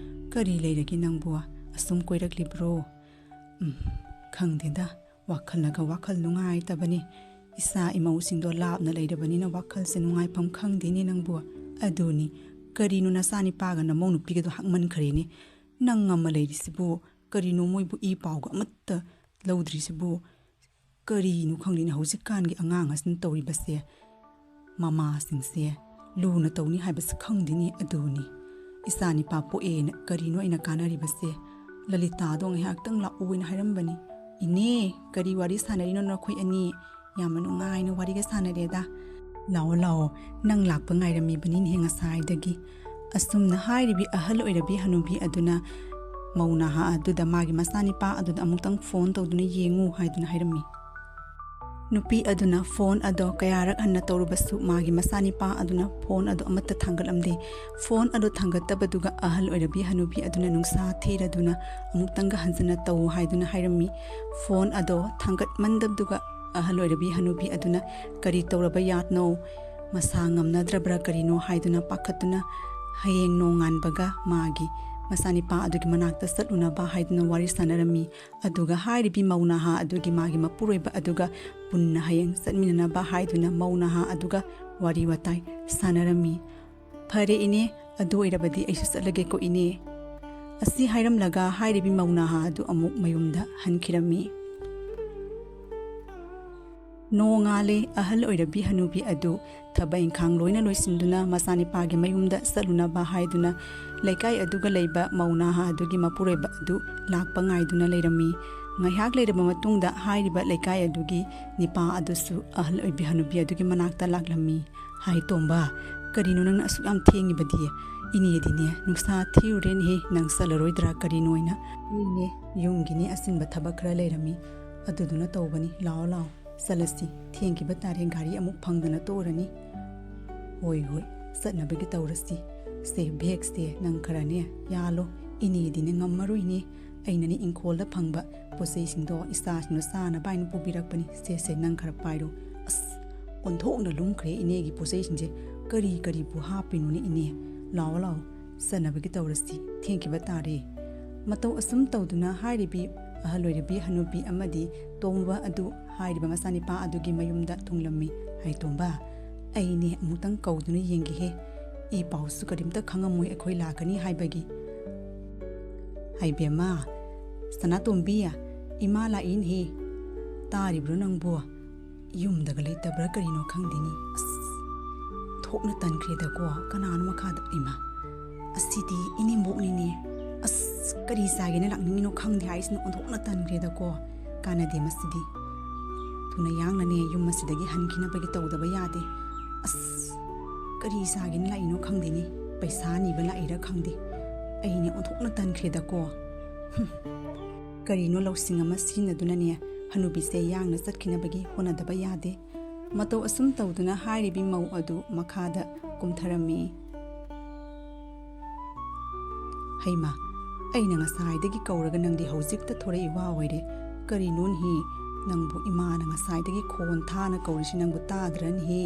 ꯀꯔꯤ ꯂꯩꯔꯒꯦ ꯅꯪꯕꯨ? ꯑꯁꯨꯝ ꯀꯣꯏꯔꯛꯂꯤꯕ꯭ꯔꯣ?" "ꯎꯝ, ꯈꯪꯗꯦꯗ, ꯋꯥꯈꯜꯅꯒ ꯋꯥꯈꯜ ꯅꯨꯡꯉꯥꯏꯇꯕꯅꯤ꯫ ꯏꯆꯥ ꯏꯃꯧꯁꯤꯡꯗꯣ ꯂꯥꯞꯅ ꯂꯩꯔꯕꯅꯤꯅ ꯋꯥꯈꯜꯁꯦ ꯅꯨꯡꯉꯥꯏꯐꯝ ꯈꯪꯗꯦꯅꯦ ꯅꯪꯕꯨ꯫ ꯑꯗꯨꯅꯤ, ꯀꯔꯤꯅꯣ ꯅꯆꯥꯅꯤꯄꯥꯒ ꯅꯃꯧ ꯅꯨꯄꯤꯒꯗꯣ ꯍꯥꯛꯃꯟꯈ꯭ꯔꯦꯅꯦ꯫ ꯅꯪ ꯑꯃ ꯂꯩꯔꯤꯁꯤꯕꯨ, ꯀꯔꯤꯅꯣ ꯃꯣꯏꯕꯨ ꯏ ꯄꯥꯎꯒ ꯑꯃꯠꯇ ꯂꯧꯗ꯭ꯔꯤꯁꯤꯕꯨ? ꯀꯔꯤꯅꯣ ꯈꯪꯗꯦꯅꯦ ꯍꯧꯖꯤꯛꯀꯥꯟꯒꯤ ꯑꯉꯥꯡ ꯑꯁꯤꯅ ꯇꯧꯔꯤꯕꯁꯦ꯫ ꯃꯃꯥꯁꯤꯡꯁꯦ ꯂꯨꯅ ꯇꯧꯅꯤ ꯍꯥꯏꯕꯁꯤ ꯈꯪꯗꯦꯅꯦ꯫ ꯑꯗꯨꯅꯤ, ꯏꯆꯥ ꯅꯤꯄꯥ ꯄꯣꯛꯑꯦꯅ ꯀꯔꯤꯅꯣ ꯑꯩꯅ ꯀꯥꯟꯅꯔꯤꯕꯁꯦ? ꯂꯂꯤꯇꯥꯗꯣ ꯉꯥꯏꯍꯥꯛꯇꯪ ꯂꯥꯛꯎ ꯍꯥꯏꯅ ꯍꯥꯏꯔꯝꯕꯅꯤ꯫" "ꯏꯅꯦ, ꯀꯔꯤ ꯋꯥꯔꯤ ꯁꯥꯟꯅꯔꯤꯅꯣ ꯅꯈꯣꯏ ꯑꯅꯤ? ꯌꯥꯝꯅ ꯅꯨꯡꯉꯥꯏꯅ ꯋꯥꯔꯤꯒ ꯁꯥꯟꯅꯔꯦꯗ꯫ ꯂꯥꯛꯑꯣ, ꯂꯥꯛꯑꯣ, ꯅꯪ ꯂꯥꯛꯄ ꯉꯥꯏꯔꯝꯃꯤꯕꯅꯤꯅꯦꯍꯦ ꯉꯁꯥꯏꯗꯒꯤ꯫ ꯑꯁꯨꯝꯅ ꯍꯥꯏꯔꯤꯕꯤ ꯑꯍꯜ ꯑꯣꯏꯔꯕꯤ ꯍꯅꯨꯕꯤ ꯑꯗꯨꯅ ꯃꯧ ꯅꯍꯥ ꯑꯗꯨꯗ ꯃꯥꯒꯤ ꯃꯆꯥꯅꯤꯄꯥ ꯑꯗꯨꯗ ꯑꯃꯨꯛꯇꯪ ꯐꯣꯟ ꯇꯧꯗꯨꯅ ꯌꯦꯡꯉꯨ ꯍꯥꯏꯗꯨꯅ ꯍꯥꯏꯔꯝꯃꯤ꯫ ꯅꯨꯄꯤ ꯑꯗꯨꯅ ꯐꯣꯟ ꯑꯗꯣ ꯀꯌꯥꯔꯛ ꯍꯟꯅ ꯇꯧꯔꯨꯕꯁꯨ ꯃꯥꯒꯤ ꯃꯆꯥꯅꯤꯄꯥ ꯑꯗꯨꯅ ꯐꯣꯟ ꯑꯗꯣ ꯑꯃꯠꯇ ꯊꯥꯡꯒꯠꯂꯝꯗꯦ꯫ ꯐꯣꯟ ꯑꯗꯣ ꯊꯥꯡꯒꯠꯇꯕꯗꯨꯒ ꯑꯍꯜ ꯑꯣꯏꯔꯕꯤ ꯍꯅꯨꯕꯤ ꯑꯗꯨꯅ ꯅꯨꯡꯁꯥ ꯊꯤꯔꯗꯨꯅ ꯑꯃꯨꯛꯇꯪꯒ ꯍꯟꯖꯟꯅ ꯇꯧ ꯍꯥꯏꯗꯨꯅ ꯍꯥꯏꯔꯝꯃꯤ꯫ ꯐꯣꯟ ꯑꯗꯣ ꯊꯥꯡꯒꯠꯃꯟꯗꯕꯗꯨꯒ ꯑꯍꯜ ꯑꯣꯏꯔꯕꯤ ꯍꯅꯨꯕꯤ ꯑꯗꯨꯅ ꯀꯔꯤ ꯇꯧꯔꯕ ꯌꯥꯠꯅꯣ, ꯃꯁꯥ ꯉꯝꯅꯗ꯭ꯔꯕ꯭ꯔꯥ ꯀꯔꯤꯅꯣ ꯍꯥꯏꯗꯨꯅ ꯄꯥꯈꯠꯇꯨꯅ ꯍꯌꯦꯡ ꯅꯣꯡꯉꯥꯟꯕꯒ ꯃꯥꯒꯤ ꯃꯆꯥꯅꯤꯄꯥ ꯑꯗꯨꯒꯤ ꯃꯅꯥꯛꯇ ꯆꯠꯂꯨꯅꯕ ꯍꯥꯏꯗꯨꯅ ꯋꯥꯔꯤ ꯁꯥꯟꯅꯔꯝꯃꯤ꯫ ꯑꯗꯨꯒ ꯍꯥꯏꯔꯤꯕꯤ ꯃꯧ ꯅꯍꯥ ꯑꯗꯨꯒꯤ ꯃꯥꯒꯤ ꯃꯄꯨꯔꯣꯏꯕ ꯑꯗꯨꯒ ꯄꯨꯟꯅ ꯍꯌꯦꯡ ꯆꯠꯃꯤꯟꯅꯅꯕ ꯍꯥꯏꯗꯨꯅ ꯃꯧ ꯅꯍꯥ ꯑꯗꯨꯒ ꯋꯥꯔꯤ ꯋꯥꯇꯥꯏ ꯁꯥꯟꯅꯔꯝꯃꯤ꯫ "ꯐꯔꯦ ꯏꯅꯦ, ꯑꯗꯨ ꯑꯣꯏꯔꯕꯗꯤ ꯑꯩꯁꯨ ꯆꯠꯂꯒꯦꯀꯣ ꯏꯅꯦ꯫" ꯑꯁꯤ ꯍꯥꯏꯔꯝꯂꯒ ꯍꯥꯏꯔꯤꯕꯤ ꯃꯧ ꯅꯍꯥ ꯑꯗꯨ ꯑꯃꯨꯛ ꯃꯌꯨꯝꯗ ꯍꯟꯈꯤꯔꯝꯃꯤ꯫ ꯅꯣꯡꯉꯥꯜꯂꯦ꯫ ꯑꯍꯜ ꯑꯣꯏꯔꯕꯤ ꯍꯅꯨꯕꯤ ꯑꯗꯨ ꯊꯕꯛ ꯏꯪꯈꯥꯡ ꯂꯣꯏꯅ ꯂꯣꯏꯁꯤꯟꯗꯨꯅ ꯃꯆꯥꯅꯤꯄꯥꯒꯤ ꯃꯌꯨꯝꯗ ꯆꯠꯂꯨꯅꯕ ꯍꯥꯏꯗꯨꯅ ꯂꯩꯀꯥꯏ ꯑꯗꯨꯒ ꯂꯩꯕ ꯃꯧ ꯅꯍꯥ ꯑꯗꯨꯒꯤ ꯃꯄꯨꯔꯣꯏꯕ ꯑꯗꯨ ꯂꯥꯛꯄ ꯉꯥꯏꯗꯨꯅ ꯂꯩꯔꯝꯃꯤ꯫ ꯉꯥꯏꯍꯥꯛ ꯂꯩꯔꯕ ꯃꯇꯨꯡꯗ ꯍꯥꯏꯔꯤꯕ ꯂꯩꯀꯥꯏ ꯑꯗꯨꯒꯤ ꯅꯤꯄꯥ ꯑꯗꯨꯁꯨ ꯑꯍꯜ ꯑꯣꯏꯕꯤ ꯍꯅꯨꯕꯤ ꯑꯗꯨꯒꯤ ꯃꯅꯥꯛꯇ ꯂꯥꯛꯂꯝꯃꯤ꯫ "ꯍꯥꯏ ꯇꯣꯝꯕ, ꯀꯔꯤꯅꯣ ꯅꯪꯅ ꯑꯁꯨꯛ ꯌꯥꯝ ꯊꯦꯡꯉꯤꯕꯗꯤ? ꯏꯅꯦꯗꯤꯅꯦ ꯅꯨꯡꯁꯥ ꯊꯤꯔꯨꯔꯦꯅꯦꯍꯦ, ꯅꯪ ꯆꯠꯂꯔꯣꯏꯗ꯭ꯔꯥ ꯀꯔꯤꯅꯣ ꯍꯥꯏꯅ?" "ꯏꯅꯦ, ꯌꯨꯝꯒꯤꯅꯦ ꯑꯆꯤꯟꯕ ꯊꯕꯛ ꯈꯔ ꯂꯩꯔꯝꯃꯤ, ꯑꯗꯨꯗꯨꯅ ꯇꯧꯕꯅꯤ꯫ ꯂꯥꯛꯑꯣ ꯂꯥꯛꯑꯣ, ꯆꯠꯂꯁꯤ, ꯊꯦꯡꯈꯤꯕ ꯇꯥꯔꯦ, ꯒꯥꯔꯤ ꯑꯃꯨꯛ ꯐꯪꯗꯅ ꯇꯣꯛꯑꯔꯅꯤ꯫" "ꯍꯣꯏ ꯍꯣꯏ, ꯆꯠꯅꯕꯒꯤ ꯇꯧꯔꯁꯤ꯫ ꯁꯦ, ꯕꯦꯒꯁꯦ ꯅꯪ ꯈꯔꯅꯦ ꯌꯥꯜꯂꯣ, ꯏꯅꯦꯗꯤꯅꯦ ꯉꯝꯃꯔꯣꯏꯅꯦ꯫ ꯑꯩꯅꯅꯦ ꯏꯪꯈꯣꯜꯗ ꯐꯪꯕ ꯄꯣꯠ ꯆꯩꯁꯤꯡꯗꯣ ꯏꯆꯥꯁꯤꯡꯗꯣ ꯆꯥꯅꯕ ꯍꯥꯏꯅ ꯄꯨꯕꯤꯔꯛꯄꯅꯤ꯫ ꯁꯦ ꯁꯦ, ꯅꯪ ꯈꯔ ꯄꯥꯏꯔꯣ꯫ ꯑꯁ, ꯑꯣꯟꯊꯣꯛꯅ ꯂꯨꯝꯈ꯭ꯔꯦ ꯏꯅꯦꯒꯤ ꯄꯣꯠ ꯆꯩꯁꯤꯡꯁꯦ꯫ ꯀꯔꯤ ꯀꯔꯤꯕꯨ ꯍꯥꯞꯄꯤꯅꯣꯅꯦ ꯏꯅꯦ? ꯂꯥꯛꯑꯣ ꯂꯥꯛꯑꯣ, ꯆꯠꯅꯕꯒꯤ ꯇꯧꯔꯁꯤ, ꯊꯦꯡꯈꯤꯕ ꯇꯥꯔꯦ꯫" ꯃꯇꯧ ꯑꯁꯨꯝ ꯇꯧꯗꯨꯅ ꯍꯥꯏꯔꯤꯕꯤ ꯑꯍꯜ ꯑꯣꯏꯔꯕꯤ ꯍꯅꯨꯕꯤ ꯑꯃꯗꯤ ꯇꯣꯝꯕ ꯑꯗꯨ ꯍꯥꯏꯔꯤꯕ ꯃꯆꯥꯅꯤꯄꯥ ꯑꯗꯨꯒꯤ ꯃꯌꯨꯝꯗ ꯊꯨꯡꯂꯝꯃꯤ꯫ "ꯍꯥꯏ ꯇꯣꯝꯕ, ꯑꯩꯅꯦ ꯑꯃꯨꯛꯇꯪ ꯀꯧꯗꯨꯅ ꯌꯦꯡꯒꯦꯍꯦ꯫ ꯏ ꯄꯥꯎꯁꯨ ꯀꯔꯤꯝꯇ ꯈꯪꯉꯝꯃꯣꯏ ꯑꯩꯈꯣꯏ ꯂꯥꯛꯀꯅꯤ ꯍꯥꯏꯕꯒꯤ꯫" "ꯍꯥꯏ ꯕꯦꯝꯃ, ꯁꯅꯥꯇꯣꯝꯕꯤ, ꯏꯃꯥ ꯂꯥꯛꯏꯅꯦꯍꯦ꯫ ꯇꯥꯔꯤꯕ꯭ꯔꯣ ꯅꯪꯕꯨ? ꯌꯨꯝꯗꯒ ꯂꯩꯇꯕ꯭ꯔꯥ ꯀꯔꯤꯅꯣ ꯈꯪꯗꯦꯅꯦ꯫ ꯑꯁ, ꯊꯣꯛꯅ ꯇꯟꯈ꯭ꯔꯦꯗꯀꯣ꯫ ꯀꯅꯥꯅꯣ ꯃꯈꯥꯗ? ꯏꯃꯥ, ꯑꯁꯤꯗꯤ ꯏꯅꯦꯝꯕꯣꯛꯅꯤꯅꯦ꯫ ꯑꯁ, ꯀꯔꯤ ꯆꯥꯒꯦꯅ ꯂꯥꯛꯅꯤꯡꯉꯤꯅꯣ ꯈꯪꯗꯦ ꯍꯥꯏꯁꯤꯅ ꯑꯣꯟꯊꯣꯛꯅ ꯇꯟꯈ꯭ꯔꯦꯗꯀꯣ꯫ ꯀꯥꯟꯅꯗꯦ ꯃꯁꯤꯗꯤ꯫ ꯊꯨꯅ ꯌꯥꯡꯅꯅꯦ ꯌꯨꯝ ꯑꯁꯤꯗꯒꯤ ꯍꯟꯈꯤꯅꯕꯒꯤ ꯇꯧꯗꯕ ꯌꯥꯗꯦ꯫ ꯑꯁ, ꯀꯔꯤ ꯆꯥꯒꯦꯅ ꯂꯥꯛꯏꯅꯣ ꯈꯪꯗꯦꯅꯦ꯫ ꯄꯩꯁꯥ ꯅꯤꯕ ꯂꯥꯛꯏꯔꯥ ꯈꯪꯗꯦ꯫ ꯑꯩꯅꯦ ꯑꯣꯟꯊꯣꯛꯅ ꯇꯟꯈ꯭ꯔꯦꯗꯀꯣ꯫ ꯍꯨꯝ꯫ ꯀꯔꯤꯅꯣ ꯂꯧꯁꯤꯡ ꯑꯃ ꯁꯤꯖꯤꯟꯅꯗꯨꯅꯅꯦ ꯍꯅꯨꯕꯤꯁꯦ ꯌꯥꯡꯅ ꯆꯠꯈꯤꯅꯕꯒꯤ ꯍꯣꯠꯅꯗꯕ ꯌꯥꯗꯦ꯫ ꯃꯇꯧ ꯑꯁꯨꯝ ꯇꯧꯗꯨꯅ ꯍꯥꯏꯔꯤꯕꯤ ꯃꯧ ꯑꯗꯨ ꯃꯈꯥꯗ ꯀꯨꯝꯊꯔꯝꯃꯤ꯫ "ꯍꯩꯃꯥ, ꯑꯩꯅ ꯉꯁꯥꯏꯗꯒꯤ ꯀꯧꯔꯒ ꯅꯪꯗꯤ ꯍꯧꯖꯤꯛꯇ ꯊꯣꯔꯛꯏ ꯋꯥ ꯑꯣꯏꯔꯦ꯫ ꯀꯔꯤꯅꯣꯅꯦꯍꯦ? ꯅꯪꯕꯨ ꯏꯃꯥꯅ ꯉꯁꯥꯏꯗꯒꯤ ꯈꯣꯟ ꯊꯥꯅ ꯀꯧꯔꯤꯁꯤ ꯅꯪꯕꯨ ꯇꯥꯗ꯭ꯔꯅꯦꯍꯦ?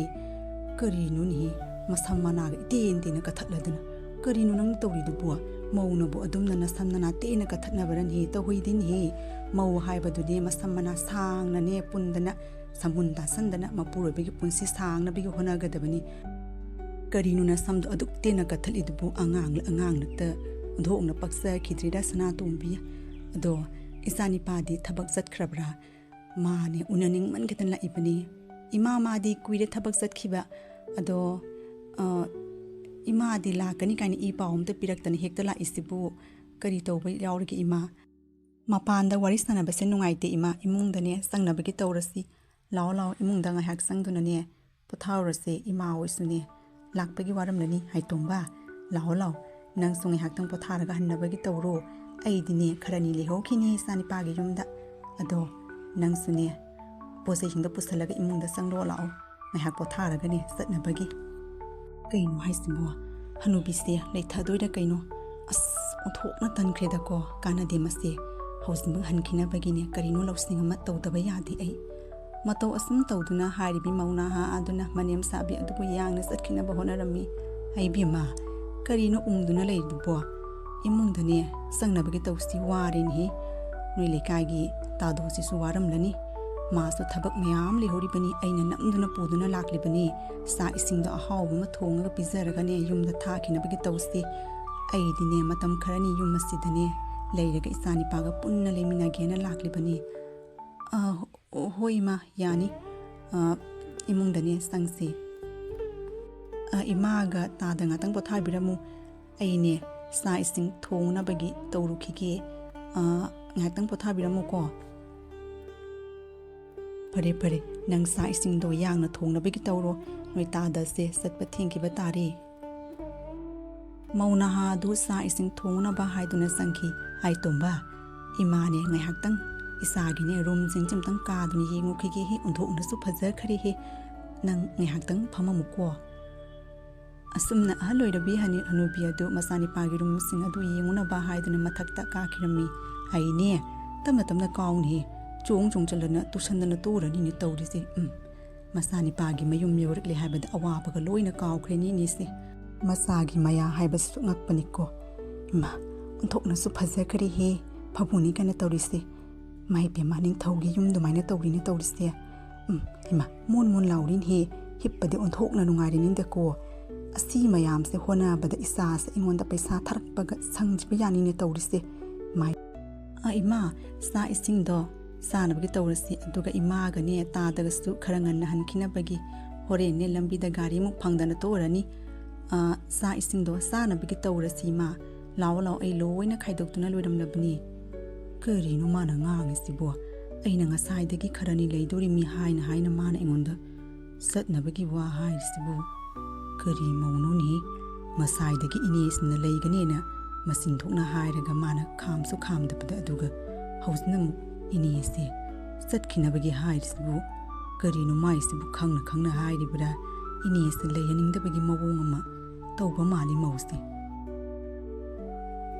ꯀꯔꯤꯅꯣꯅꯦꯍꯦ? ꯃꯁꯝ ꯃꯅꯥꯒ ꯏꯇꯦꯟ ꯇꯦꯟꯅ ꯀꯛꯊꯠꯂꯗꯅ꯫ ꯀꯔꯤꯅꯣ ꯅꯪ ꯇꯧꯔꯤꯗꯨꯕꯨ? ꯃꯧꯅꯕꯨ ꯑꯗꯨꯝꯅ ꯅꯁꯝ ꯅꯅꯥ ꯇꯦꯟꯅ ꯀꯛꯊꯠꯅꯕ꯭ꯔꯅꯦꯍꯦ? ꯇꯧꯍꯩꯗꯦꯅꯦꯍꯦ꯫ ꯃꯧ ꯍꯥꯏꯕꯗꯨꯅꯦ ꯃꯁꯝ ꯃꯅꯥ ꯁꯥꯡꯅꯅꯦ ꯄꯨꯟꯗꯅ ꯁꯝꯕꯨꯟ ꯇꯥꯁꯟꯗꯅ ꯃꯄꯨꯔꯣꯏꯕꯒꯤ ꯄꯨꯟꯁꯤ ꯁꯥꯡꯅꯕꯒꯤ ꯍꯣꯠꯅꯒꯗꯕꯅꯤ꯫ ꯀꯔꯤꯅꯣ ꯅꯁꯝꯗꯣ ꯑꯗꯨꯛ ꯇꯦꯟꯅ ꯀꯛꯊꯠꯂꯤꯗꯨꯕꯨ? ꯑꯉꯥꯡꯂ ꯑꯉꯥꯡꯂꯛꯇ ꯑꯣꯟꯊꯣꯛꯅ ꯄꯛꯆꯈꯤꯗ꯭ꯔꯤꯔꯥ ꯁꯅꯥꯇꯣꯝꯕꯤ? ꯑꯗꯣ ꯏꯆꯥꯅꯤꯄꯥꯗꯤ ꯊꯕꯛ ꯆꯠꯈ꯭ꯔꯕ꯭ꯔꯥ? ꯃꯥꯅꯦ ꯎꯅꯅꯤꯡꯃꯟꯈꯤꯗꯅ ꯂꯥꯛꯏꯕꯅꯤ꯫ ꯏꯃꯥ, ꯃꯥꯗꯤ ꯀꯨꯏꯔꯦ ꯊꯕꯛ ꯆꯠꯈꯤꯕ꯫ ꯑꯗꯣ, ꯑ, ꯏꯃꯥꯗꯤ ꯂꯥꯛꯀꯅꯤ ꯀꯥꯏꯅ ꯏ ꯄꯥꯎ ꯑꯝꯇ ꯄꯤꯔꯛꯇꯅ ꯍꯦꯛꯇ ꯂꯥꯛꯏꯁꯤꯕꯨ ꯀꯔꯤ ꯇꯧꯕ ꯌꯥꯎꯔꯒꯦ ꯏꯃꯥ? ꯃꯄꯥꯟꯗ ꯋꯥꯔꯤ ꯁꯥꯟꯅꯕꯁꯦ ꯅꯨꯡꯉꯥꯏꯇꯦ ꯏꯃꯥ, ꯏꯃꯨꯡꯗꯅꯦ ꯆꯪꯅꯕꯒꯤ ꯇꯧꯔꯁꯤ꯫ ꯂꯥꯛꯑꯣ ꯂꯥꯛꯑꯣ, ꯏꯃꯨꯡꯗ ꯉꯥꯏꯍꯥꯛ ꯆꯪꯗꯨꯅꯅꯦ ꯄꯣꯊꯥꯔꯨꯔꯁꯦ꯫ ꯏꯃꯥ ꯍꯣꯏꯁꯨꯅꯦ ꯂꯥꯛꯄꯒꯤ ꯋꯥꯔꯝꯂꯅꯤ꯫ ꯍꯥꯏꯇꯣꯝꯕ, ꯂꯥꯛꯑꯣ ꯂꯥꯛꯑꯣ, ꯅꯪꯁꯨ ꯉꯥꯏꯍꯥꯛꯇꯪ ꯄꯣꯊꯥꯔꯒ ꯍꯟꯅꯕꯒꯤ ꯇꯧꯔꯣ꯫ ꯑꯩꯗꯤꯅꯦ ꯈꯔꯅꯤ ꯂꯩꯍꯧꯈꯤꯅꯤ ꯏꯆꯥꯅꯤꯄꯥꯒꯤ ꯌꯨꯝꯗ꯫ ꯑꯗꯣ ꯅꯪꯁꯨꯅꯦ ꯄꯣꯠ ꯆꯩꯁꯤꯡꯗꯣ ꯄꯨꯁꯜꯂꯒ ꯏꯃꯨꯡꯗ ꯆꯪꯂꯣ ꯂꯥꯛꯑꯣ, ꯉꯥꯏꯍꯥꯛ ꯄꯣꯊꯥꯔꯒꯅꯦ ꯆꯠꯅꯕꯒꯤ꯫ ꯀꯩꯅꯣ ꯍꯥꯏꯁꯤꯕꯣ? ꯍꯅꯨꯕꯤꯁꯦ ꯂꯩꯊꯗꯣꯏꯔꯥ ꯀꯩꯅꯣ? ꯑꯁ, ꯑꯣꯟꯊꯣꯛꯅ ꯇꯟꯈ꯭ꯔꯦꯗꯀꯣ꯫ ꯀꯥꯟꯅꯗꯦ ꯃꯁꯦ꯫ ꯍꯧꯖꯤꯛꯃꯛ ꯍꯟꯈꯤꯅꯕꯒꯤꯅꯦ ꯀꯔꯤꯅꯣ ꯂꯧꯁꯤꯡ ꯑꯃ ꯇꯧꯗꯕ ꯌꯥꯗꯦ ꯑꯩ꯫ ꯃꯇꯧ ꯑꯁꯨꯝ ꯇꯧꯗꯨꯅ ꯍꯥꯏꯔꯤꯕꯤ ꯃꯧ ꯅꯍꯥ ꯑꯗꯨꯅ ꯃꯅꯦꯝ ꯁꯥꯕꯤ ꯑꯗꯨꯕꯨ ꯌꯥꯡꯅ ꯆꯠꯈꯤꯅꯕ ꯍꯣꯠꯅꯔꯝꯃꯤ꯫ "ꯑꯩ ꯏꯕꯦꯝꯃ, ꯀꯔꯤꯅꯣ ꯎꯪꯗꯨꯅ ꯂꯩꯔꯤꯗꯨꯕꯣ? ꯏꯃꯨꯡꯗꯅꯦ ꯆꯪꯅꯕꯒꯤ ꯇꯧꯁꯤ ꯋꯥꯔꯦꯅꯦꯍꯦ꯫ ꯅꯣꯏ ꯂꯩꯀꯥꯏꯒꯤ ꯇꯥꯗꯣꯁꯤꯁꯨ ꯋꯥꯔꯝꯂꯅꯤ꯫ ꯃꯥꯁꯨ ꯊꯕꯛ ꯃꯌꯥꯝ ꯂꯩꯍꯧꯔꯤꯕꯅꯤ꯫ ꯑꯩꯅ ꯅꯝꯗꯨꯅ ꯄꯨꯗꯨꯅ ꯂꯥꯛꯂꯤꯕꯅꯤ꯫ ꯆꯥꯛ ꯏꯁꯤꯡꯗꯣ ꯑꯍꯥꯎꯕ ꯑꯃ ꯊꯣꯡꯉꯒ ꯄꯤꯖꯔꯒꯅꯦ ꯌꯨꯝꯗ ꯊꯥꯈꯤꯅꯕꯒꯤ ꯇꯧꯁꯤ꯫ ꯑꯩꯗꯤꯅꯦ ꯃꯇꯝ ꯈꯔꯅꯤ ꯌꯨꯝ ꯑꯁꯤꯗꯅꯦ ꯂꯩꯔꯒ ꯏꯆꯥꯅꯤꯄꯥꯒ ꯄꯨꯟꯅ ꯂꯩꯃꯤꯟꯅꯒꯦꯅ ꯂꯥꯛꯂꯤꯕꯅꯤ꯫" "ꯑ, ꯍꯣ-, ꯍꯣꯏ ꯏꯃꯥ, ꯌꯥꯅꯤ꯫ ꯑ, ꯏꯃꯨꯡꯗꯅꯦ ꯆꯪꯁꯤ꯫ ꯑ, ꯏꯃꯥꯒ ꯇꯥꯗ ꯉꯥꯛꯇꯪ ꯄꯣꯊꯥꯕꯤꯔꯝꯃꯨ꯫ ꯑꯩꯅꯦ ꯆꯥꯛ ꯏꯁꯤꯡ ꯊꯣꯡꯅꯕꯒꯤ ꯇꯧꯔꯨꯈꯤꯒꯦ꯫ ꯑ, ꯉꯥꯏꯍꯥꯛꯇꯪ ꯄꯣꯊꯥꯕꯤꯔꯝꯃꯨꯀꯣ꯫" "ꯐꯔꯦ, ꯐꯔꯦ, ꯅꯪ ꯆꯥꯛ ꯏꯁꯤꯡꯗꯣ ꯌꯥꯡꯅ ꯊꯣꯡꯅꯕꯒꯤ ꯇꯧꯔꯣ꯫ ꯅꯣꯏ ꯇꯥꯗꯁꯦ ꯆꯠꯄ ꯊꯦꯡꯈꯤꯕ ꯇꯥꯔꯦ꯫" ꯃꯧ ꯅꯍꯥ ꯑꯗꯨ ꯆꯥꯛ ꯏꯁꯤꯡ ꯊꯣꯡꯅꯕ ꯍꯥꯏꯗꯨꯅ ꯆꯪꯈꯤ꯫ "ꯑꯩ ꯇꯣꯝꯕ, ꯏꯃꯥꯅꯦ ꯉꯥꯏꯍꯥꯛꯇꯪ ꯏꯆꯥꯒꯤꯅꯦ ꯔꯨꯝꯁꯤꯡꯁꯤ ꯑꯝꯇꯪ ꯀꯥꯗꯨꯅ ꯌꯦꯡꯉꯨꯈꯤꯒꯦ ꯍꯦ, ꯑꯣꯟꯊꯣꯛꯅꯁꯨ ꯐꯖꯈ꯭ꯔꯦ ꯍꯦ, ꯅꯪ ꯉꯥꯏꯍꯥꯛꯇꯪ ꯐꯝꯃꯝꯃꯨꯀꯣ"꯫ ꯑꯁꯨꯝꯅ ꯑꯍꯜ ꯑꯣꯏꯔꯕꯤ ꯍꯅꯨ-, ꯍꯅꯨꯕꯤ ꯑꯗꯨ ꯃꯆꯥꯅꯤꯄꯥꯒꯤ ꯔꯨꯝꯁꯤꯡ ꯑꯗꯨ ꯌꯦꯡꯉꯨꯅꯕ ꯍꯥꯏꯗꯨꯅ ꯃꯊꯛꯇ ꯀꯥꯈꯤꯔꯝꯃꯤ꯫ "ꯑꯩꯅꯦ ꯇꯞꯅ ꯇꯞꯅ ꯀꯥꯎꯅꯦꯍꯦ, ꯆꯣꯡ ꯆꯣꯡ ꯆꯠꯂꯅ ꯇꯨꯁꯟꯗꯅ ꯇꯣꯔꯅꯤꯅꯦ ꯇꯧꯔꯤꯁꯦ꯫ ꯎꯝ, ꯃꯆꯥꯅꯤꯄꯥꯒꯤ ꯃꯌꯨꯝ ꯌꯧꯔꯛꯂꯦ ꯍꯥꯏꯕꯗ ꯑꯋꯥꯕꯒ ꯂꯣꯏꯅ ꯀꯥꯎꯈ꯭ꯔꯦꯅꯦ ꯏꯅꯦꯁꯦ"꯫ ꯃꯆꯥꯒꯤ ꯃꯌꯥ ꯍꯥꯏꯕꯁꯤꯁꯨ ꯉꯛꯄꯅꯤꯀꯣ꯫ "ꯏꯃꯥ, ꯑꯣꯟꯊꯣꯛꯅꯁꯨ ꯐꯖꯈ꯭ꯔꯦꯍꯦ, ꯐꯕꯨꯅꯤ ꯀꯩꯅꯣ ꯇꯧꯔꯤꯁꯦ꯫ ꯃꯥꯏ ꯄꯦꯝꯃ, ꯅꯤꯡꯊꯧꯒꯤ ꯌꯨꯝ ꯑꯗꯨꯃꯥꯏꯅ ꯇꯧꯔꯤꯅꯦ ꯇꯧꯔꯤꯁꯦ꯫ ꯎꯝ, ꯏꯃꯥ, ꯃꯣꯟ ꯃꯣꯟ ꯂꯥꯎꯔꯤꯅꯦꯍꯦ, ꯍꯤꯞꯄꯗꯤ ꯑꯣꯟꯊꯣꯛꯅ ꯅꯨꯡꯉꯥꯏꯔꯤꯅꯤꯗꯀꯣ꯫ ꯑꯁꯤ ꯃꯌꯥꯝꯁꯦ ꯍꯣꯠꯅꯕꯗ ꯏꯆꯥꯁꯦ ꯑꯩꯉꯣꯟꯗ ꯄꯩꯁꯥ ꯊꯥꯔꯛꯄꯒ ꯁꯪꯗ꯭ꯔꯤꯕ ꯌꯥꯅꯤꯅꯦ ꯇꯧꯔꯤꯁꯦ꯫ ꯃꯥꯏ, ꯑ, ꯏꯃꯥ, ꯆꯥꯛ ꯏꯁꯤꯡꯗꯣ ꯆꯥꯅꯕꯒꯤ ꯇꯧꯔꯁꯤ, ꯑꯗꯨꯒ ꯏꯃꯥꯒꯅꯦ ꯇꯥꯗꯒꯁꯨ ꯈꯔ ꯉꯟꯅ ꯍꯟꯈꯤꯅꯕꯒꯤ꯫ ꯍꯣꯔꯦꯟꯅꯦ ꯂꯝꯕꯤꯗ ꯒꯥꯔꯤ ꯑꯃꯨꯛ ꯐꯪꯗꯅ ꯇꯣꯛꯑꯔꯅꯤ꯫ ꯑ, ꯆꯥꯛ ꯏꯁꯤꯡꯗꯣ ꯆꯥꯅꯕꯒꯤ ꯇꯧꯔꯁꯤ ꯏꯃꯥ꯫ ꯂꯥꯛꯑꯣ ꯂꯥꯛꯑꯣ, ꯑꯩ ꯂꯣꯏꯅ ꯈꯥꯏꯗꯣꯛꯇꯨꯅ ꯂꯣꯏꯔꯝꯂꯕꯅꯤ"꯫ ꯀꯔꯤꯅꯣ ꯃꯥꯅ ꯉꯥꯡꯉꯤꯁꯤꯕꯣ? ꯑꯩꯅ ꯉꯁꯥꯏꯗꯒꯤ ꯈꯔꯅꯤ ꯂꯩꯗꯣꯔꯤꯃꯤ ꯍꯥꯏꯅ ꯍꯥꯏꯅ ꯃꯥꯅ ꯑꯩꯉꯣꯟꯗ ꯆꯠꯅꯕꯒꯤ ꯋꯥ ꯍꯥꯏꯔꯤꯁꯤꯕꯨ꯫ ꯀꯔꯤ ꯃꯧꯅꯣꯅꯦ? ꯉꯁꯥꯏꯗꯒꯤ ꯏꯅꯦꯁꯤꯅ ꯂꯩꯒꯅꯦꯅ ꯃꯆꯤꯟ ꯊꯣꯛꯅ ꯍꯥꯏꯔꯒ ꯃꯥꯅ ꯈꯥꯝꯁꯨ ꯈꯥꯝꯗꯕꯗ, ꯑꯗꯨꯒ ꯍꯧꯖꯤꯛꯅ ꯑꯃꯨꯛ ꯏꯅꯦꯁꯦ ꯆꯠꯈꯤꯅꯕꯒꯤ ꯍꯥꯏꯔꯤꯁꯤꯕꯨ꯫ ꯀꯔꯤꯅꯣ ꯃꯥꯏꯁꯤꯕꯨ ꯈꯪꯅ ꯈꯪꯅ ꯍꯥꯏꯔꯤꯕ꯭ꯔꯥ? ꯏꯅꯦꯁꯦ ꯂꯩꯍꯟꯅꯤꯡꯗꯕꯒꯤ ꯃꯑꯣꯡ ꯑꯃ ꯇꯧꯕ ꯃꯥꯜꯂꯤ ꯃꯧꯁꯦ꯫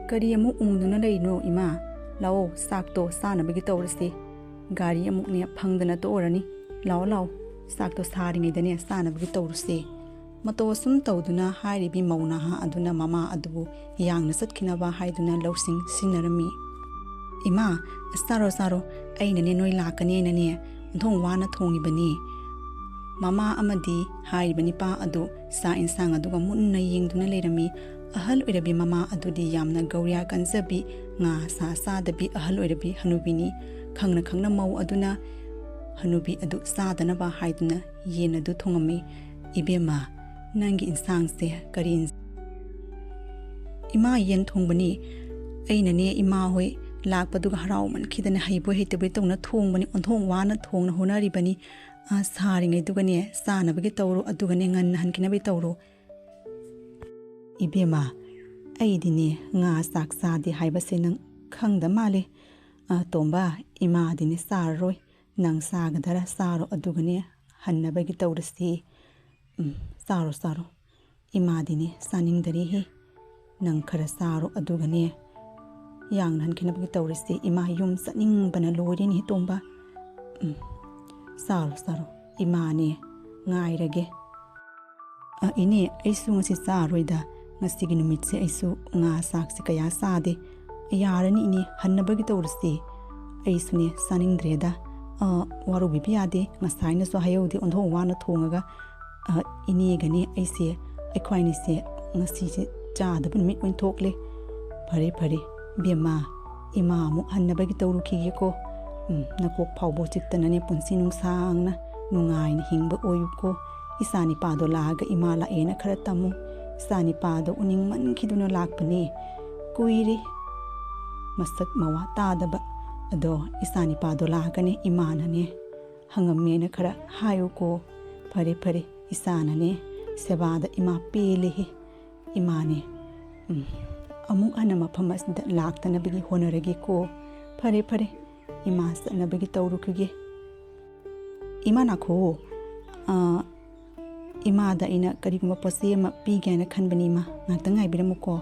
"ꯀꯔꯤ ꯑꯃꯨꯛ ꯎꯪꯗꯨꯅ ꯂꯩꯔꯤꯅꯣ ꯏꯃꯥ? ꯂꯥꯛꯑꯣ, ꯆꯥꯛꯇꯣ ꯆꯥꯅꯕꯒꯤ ꯇꯧꯔꯁꯤ꯫ ꯒꯥꯔꯤ ꯑꯃꯨꯛꯅꯦ ꯐꯪꯗꯅ ꯇꯣꯛꯑꯔꯅꯤ꯫ ꯂꯥꯛꯑꯣ ꯂꯥꯛꯑꯣ, ꯆꯥꯛꯇꯣ ꯁꯥꯔꯤꯉꯩꯗꯅꯦ ꯆꯥꯅꯕꯒꯤ ꯇꯧꯔꯁꯦ"꯫ ꯃꯇꯧ ꯑꯁꯨꯝ ꯇꯧꯗꯨꯅ ꯍꯥꯏꯔꯤꯕꯤ ꯃꯧ ꯅꯍꯥ ꯑꯗꯨꯅ ꯃꯃꯥ ꯑꯗꯨꯕꯨ ꯌꯥꯡꯅ ꯆꯠꯈꯤꯅꯕ ꯍꯥꯏꯗꯨꯅ ꯂꯧꯁꯤꯡ ꯁꯤꯖꯤꯟꯅꯔꯝꯃꯤ꯫ "ꯏꯃꯥ, ꯆꯥꯔꯣ ꯆꯥꯔꯣ, ꯑꯩꯅꯅꯦ ꯅꯣꯏ ꯂꯥꯛꯀꯅꯦꯅꯅꯦ ꯑꯣꯟꯊꯣꯡ ꯋꯥꯅ ꯊꯣꯡꯉꯤꯕꯅꯤ"꯫ ꯃꯃꯥ ꯑꯃꯗꯤ ꯍꯥꯏꯔꯤꯕ ꯅꯤꯄꯥ ꯑꯗꯨ ꯆꯥꯛ ꯏꯟꯁꯥꯡ ꯑꯗꯨꯒ ꯃꯨꯟꯅ ꯌꯦꯡꯗꯨꯅ ꯂꯩꯔꯝꯃꯤ꯫ ꯑꯍꯜ ꯑꯣꯏꯔꯕꯤ ꯃꯃꯥ ꯑꯗꯨꯗꯤ ꯌꯥꯝꯅ ꯒꯧꯔꯤꯌꯥ ꯀꯟꯖꯕꯤ, ꯉꯥ ꯁꯥ ꯆꯥꯗꯕꯤ ꯑꯍꯜ ꯑꯣꯏꯔꯕꯤ ꯍꯅꯨꯕꯤꯅꯤ꯫ ꯈꯪꯅ ꯈꯪꯅ ꯃꯧ ꯑꯗꯨꯅ ꯍꯅꯨꯕꯤ ꯑꯗꯨ ꯆꯥꯗꯅꯕ ꯍꯥꯏꯗꯨꯅ ꯌꯦꯟ ꯑꯗꯨ ꯊꯣꯡꯉꯝꯃꯤ꯫ "ꯏꯕꯦꯝꯃ, ꯅꯪꯒꯤ ꯏꯟꯁꯥꯡꯁꯦ ꯀꯔꯤ ꯏꯟ-" "ꯏꯃꯥ, ꯌꯦꯟ ꯊꯣꯡꯕꯅꯤ꯫ ꯑꯩꯅꯅꯦ ꯏꯃꯥ ꯍꯣꯏ ꯂꯥꯛꯄꯗꯨꯒ ꯍꯔꯥꯎꯃꯟꯈꯤꯗꯅ ꯍꯩꯕꯣꯏ ꯍꯩꯇꯕꯣꯏ ꯇꯧꯅ ꯊꯣꯡꯕꯅꯤ, ꯑꯣꯟꯊꯣꯡ ꯋꯥꯅ ꯊꯣꯡꯅ ꯍꯣꯠꯅꯔꯤꯕꯅꯤ꯫ ꯑ, ꯁꯥꯔꯤꯉꯩꯗꯨꯒꯅꯦ ꯆꯥꯅꯕꯒꯤ ꯇꯧꯔꯣ, ꯑꯗꯨꯒꯅꯦ ꯉꯟꯅ ꯍꯟꯈꯤꯅꯕꯒꯤ ꯇꯧꯔꯣ"꯫ "ꯏꯕꯦꯝꯃ, ꯑꯩꯗꯤꯅꯦ, ꯉꯥ ꯆꯥꯛ ꯆꯥꯗꯦ ꯍꯥꯏꯕꯁꯦ ꯅꯪ ꯈꯪꯗ ꯃꯥꯜꯂꯦ꯫ ꯑ, ꯇꯣꯝꯕ, ꯏꯃꯥꯗꯤꯅꯦ ꯆꯥꯔꯔꯣꯏ꯫ ꯅꯪ ꯆꯥꯒꯗꯔꯥ? ꯆꯥꯔꯣ, ꯑꯗꯨꯒꯅꯦ ꯍꯟꯅꯕꯒꯤ ꯇꯧꯔꯁꯤ꯫ ꯎꯝ, ꯆꯥꯔꯣ, ꯆꯥꯔꯣ꯫ ꯏꯃꯥꯗꯤꯅꯦ ꯆꯥꯅꯤꯡꯗꯔꯤꯍꯦ꯫ ꯅꯪ ꯈꯔ ꯆꯥꯔꯣ, ꯑꯗꯨꯒꯅꯦ ꯌꯥꯡꯅ ꯍꯟꯈꯤꯅꯕꯒꯤ ꯇꯧꯔꯁꯤ꯫ ꯏꯃꯥ ꯌꯨꯝ ꯆꯠꯅꯤꯡꯕꯅ ꯂꯣꯏꯔꯦꯅꯦ, ꯇꯣꯝꯕ꯫ ꯎꯝ, ꯆꯥꯔꯣ, ꯆꯥꯔꯣ꯫ ꯏꯃꯥꯅꯦ ꯉꯥꯏꯔꯒꯦ꯫ ꯑ, ꯏꯅꯦ, ꯑꯩꯁꯨ ꯉꯁꯤ ꯆꯥꯔꯣꯏꯗ꯫ ꯉꯁꯤꯒꯤ ꯅꯨꯃꯤꯠꯁꯦ ꯑꯩꯁꯨ ꯉꯥ ꯆꯥꯛꯁꯦ ꯀꯌꯥ ꯆꯥꯗꯦ꯫ ꯌꯥꯔꯅꯤ ꯏꯅꯦ, ꯍꯟꯅꯕꯒꯤ ꯇꯧꯔꯁꯤ꯫ ꯑꯩꯁꯨꯅꯦ ꯆꯥꯅꯤꯡꯗ꯭ꯔꯦꯗ꯫ ꯑ, ꯋꯥꯔꯧꯕꯤꯕ ꯌꯥꯗꯦ, ꯉꯁꯥꯏꯅꯁꯨ ꯍꯥꯏꯍꯧꯗꯦ, ꯑꯣꯟꯊꯣꯛ ꯋꯥꯅ ꯊꯣꯡꯉꯒ꯫ ꯑ, ꯏꯅꯦꯒꯅꯦ ꯑꯩꯁꯦ, ꯑꯩꯈꯣꯏ ꯑꯅꯤꯁꯦ ꯉꯁꯤꯁꯦ ꯆꯥꯗꯕ ꯅꯨꯃꯤꯠ ꯑꯣꯏꯅ ꯊꯣꯛꯂꯦ꯫ ꯐꯔꯦ, ꯐꯔꯦ, ꯕꯦꯝꯃ, ꯏꯃꯥ ꯑꯃꯨꯛ ꯍꯟꯅꯕꯒꯤ ꯇꯧꯔꯨꯈꯤꯒꯦꯀꯣ꯫ ꯎꯝ, ꯅꯀꯣꯛ ꯐꯥꯎꯕ ꯆꯤꯛꯇꯅꯅꯦ ꯄꯨꯟꯁꯤ ꯅꯨꯡꯁꯥꯡꯅ ꯅꯨꯡꯉꯥꯏꯅ ꯍꯤꯡꯕ ꯑꯣꯏꯌꯨꯀꯣ꯫ ꯏꯆꯥ ꯅꯤꯄꯥꯗꯣ ꯂꯥꯛꯑꯒ ꯏꯃꯥ ꯂꯥꯛꯑꯦꯅ ꯈꯔ ꯇꯝꯃꯨ꯫ ꯏꯆꯥ ꯅꯤꯄꯥꯗꯣ ꯎꯅꯤꯡꯃꯟꯈꯤꯗꯨꯅ ꯂꯥꯛꯄꯅꯦ꯫ ꯀꯨꯏꯔꯦ ꯃꯁꯛ ꯃꯋꯥ ꯇꯥꯗꯕ꯫ ꯑꯗꯣ ꯏꯆꯥ ꯅꯤꯄꯥꯗꯣ ꯂꯥꯛꯑꯒꯅꯦ ꯏꯃꯥꯅꯅꯦ ꯍꯪꯉꯝꯃꯦꯅ ꯈꯔ ꯍꯥꯏꯌꯨꯀꯣ꯫ ꯐꯔꯦ, ꯐꯔꯦ, ꯏꯆꯥꯅꯅꯦ ꯁꯦꯕꯥꯗ ꯏꯃꯥ ꯄꯦꯜꯂꯦꯍꯦ꯫ ꯏꯃꯥꯅꯦ, ꯎꯝ, ꯑꯃꯨꯛ ꯍꯟꯅ ꯃꯐꯝ ꯑꯁꯤꯗ ꯂꯥꯛꯇꯅꯕꯒꯤ ꯍꯣꯠꯅꯔꯒꯦꯀꯣ꯫ ꯐꯔꯦ, ꯐꯔꯦ, ꯏꯃꯥ ꯆꯠꯅꯕꯒꯤ ꯇꯧꯔꯨꯈꯤꯒꯦ꯫ ꯏꯃꯥ ꯅꯥꯈꯣ, ꯑ, ꯏꯃꯥꯗ ꯑꯩꯅ ꯀꯔꯤꯒꯨꯝꯕ ꯄꯣꯠ ꯆꯩ ꯑꯃ ꯄꯤꯒꯦ ꯍꯥꯏꯅ ꯈꯟꯕꯅꯤ ꯏꯃꯥ, ꯉꯥꯏꯍꯥꯛꯇꯪ ꯉꯥꯏꯕꯤꯔꯝꯃꯨꯀꯣ꯫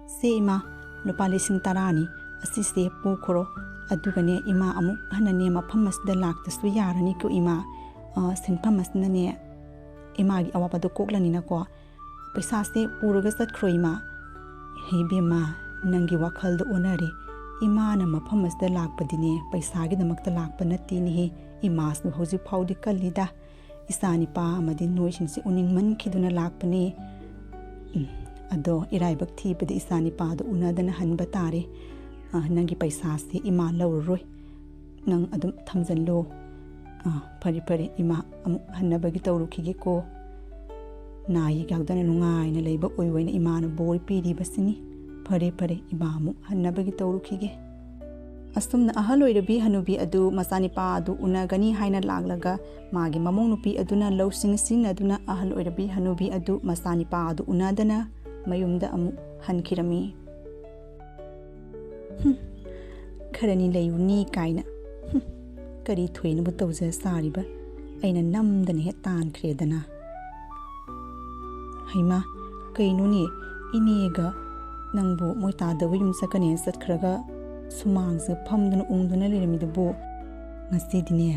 ꯁꯦ ꯏꯃꯥ, ꯂꯨꯄꯥ ꯂꯤꯁꯤꯡ ꯇꯔꯥꯅꯤ, ꯑꯁꯤꯁꯦ ꯄꯨꯈ꯭ꯔꯣ꯫ ꯑꯗꯨꯒꯅꯦ ꯏꯃꯥ ꯑꯃꯨꯛ ꯍꯟꯅꯅꯦ ꯃꯐꯝ ꯑꯁꯤꯗ ꯂꯥꯛꯇꯁꯨ ꯌꯥꯔꯅꯤꯀꯣ ꯏꯃꯥ꯫ ꯑ, ꯁꯤꯟꯐꯝ ꯑꯁꯤꯅꯅꯦ ꯏꯃꯥꯒꯤ ꯑꯋꯥꯕꯗꯣ ꯀꯣꯛꯂꯅꯤꯅꯀꯣ꯫ ꯄꯩꯁꯥꯁꯦ ꯄꯨꯔꯒ ꯆꯠꯈ꯭ꯔꯣ ꯏꯃꯥ꯫ ꯍꯦ ꯏꯕꯦꯝꯃ, ꯅꯪꯒꯤ ꯋꯥꯈꯜꯗꯣ ꯑꯣꯟꯅꯔꯦ꯫ ꯏꯃꯥꯅ ꯃꯐꯝ ꯑꯁꯤꯗ ꯂꯥꯛꯄꯗꯤꯅꯦ ꯄꯩꯁꯥꯒꯤꯗꯃꯛꯇ ꯂꯥꯛꯄ ꯅꯠꯇꯦꯅꯦꯍꯦ꯫ ꯏꯃꯥꯁꯨ ꯍꯧꯖꯤꯛ ꯐꯥꯎꯗꯤ ꯀꯜꯂꯤꯗ꯫ ꯏꯆꯥ ꯅꯤꯄꯥ ꯑꯃꯗꯤ ꯅꯣꯏꯁꯤꯡꯁꯦ ꯎꯅꯤꯡꯃꯟꯈꯤꯗꯨꯅ ꯂꯥꯛꯄꯅꯦ꯫ ꯎꯝ, ꯑꯗꯣ ꯏꯔꯥꯏꯕꯛ ꯊꯤꯕꯗ ꯏꯆꯥ ꯅꯤꯄꯥꯗꯣ ꯎꯅꯗꯅ ꯍꯟꯕ ꯇꯥꯔꯦ꯫ ꯑ, ꯅꯪꯒꯤ ꯄꯩꯁꯥꯁꯦ ꯏꯃꯥ ꯂꯧꯔꯔꯣꯏ꯫ ꯅꯪ ꯑꯗꯨꯝ ꯊꯝꯖꯜꯂꯣ꯫ ꯑ, ꯐꯔꯦ, ꯐꯔꯦ, ꯏꯃꯥ ꯑꯃꯨꯛ ꯍꯟꯅꯕꯒꯤ ꯇꯧꯔꯨꯈꯤꯒꯦꯀꯣ꯫ ꯅꯥ ꯌꯦꯛ ꯌꯥꯎꯗꯅ ꯅꯨꯡꯉꯥꯏꯅ ꯂꯩꯕ ꯑꯣꯏꯌꯣꯅ ꯏꯃꯥꯅ ꯕꯣꯔ ꯄꯤꯔꯤꯕꯁꯤꯅꯤ꯫ ꯐꯔꯦ, ꯐꯔꯦ, ꯏꯃꯥ ꯑꯃꯨꯛ ꯍꯟꯅꯕꯒꯤ ꯇꯧꯔꯨꯈꯤꯒꯦ꯫ ꯑꯁꯨꯝꯅ ꯑꯍꯜ ꯑꯣꯏꯔꯕꯤ ꯍꯅꯨꯕꯤ ꯑꯗꯨ ꯃꯆꯥꯅꯤꯄꯥ ꯑꯗꯨ ꯎꯅꯒꯅꯤ ꯍꯥꯏꯅ ꯂꯥꯛꯂꯒ ꯃꯥꯒꯤ ꯃꯃꯧ ꯅꯨꯄꯤ ꯑꯗꯨꯅ ꯂꯧꯁꯤꯡ ꯁꯤꯖꯤꯟꯅꯗꯨꯅ ꯑꯍꯜ ꯑꯣꯏꯔꯕꯤ ꯍꯅꯨꯕꯤ ꯑꯗꯨ ꯃꯆꯥꯅꯤꯄꯥ ꯑꯗꯨ ꯎꯅꯗꯅ ꯃꯌꯨꯝꯗ ꯑꯃꯨꯛ ꯍꯟꯈꯤꯔꯝꯃꯤ꯫ "ꯍꯨꯝ, ꯈꯔꯅꯤ ꯂꯩꯔꯨꯅꯤ ꯀꯥꯏꯅ꯫ ꯍꯨꯝ, ꯀꯔꯤ ꯊꯣꯏꯅꯕꯨ ꯇꯧꯖ ꯁꯥꯔꯤꯕ? ꯑꯩꯅ ꯅꯝꯗꯅ ꯍꯦꯛ ꯇꯥꯟꯈ꯭ꯔꯦꯗꯅ꯫" "ꯍꯩꯃꯥ, ꯀꯩꯅꯣꯅꯦ, ꯏꯅꯦꯒ ꯅꯪꯕꯨ ꯃꯣꯏ ꯇꯥꯗꯕ ꯌꯨꯝ ꯆꯠꯀꯅꯦꯅ ꯆꯠꯈ꯭ꯔꯒ ꯁꯨꯃꯥꯡꯁꯤꯗ ꯐꯝꯗꯨꯅ ꯎꯪꯗꯨꯅ ꯂꯩꯔꯝꯃꯤꯗꯨꯕꯨ?" "ꯉꯁꯤꯗꯤꯅꯦ,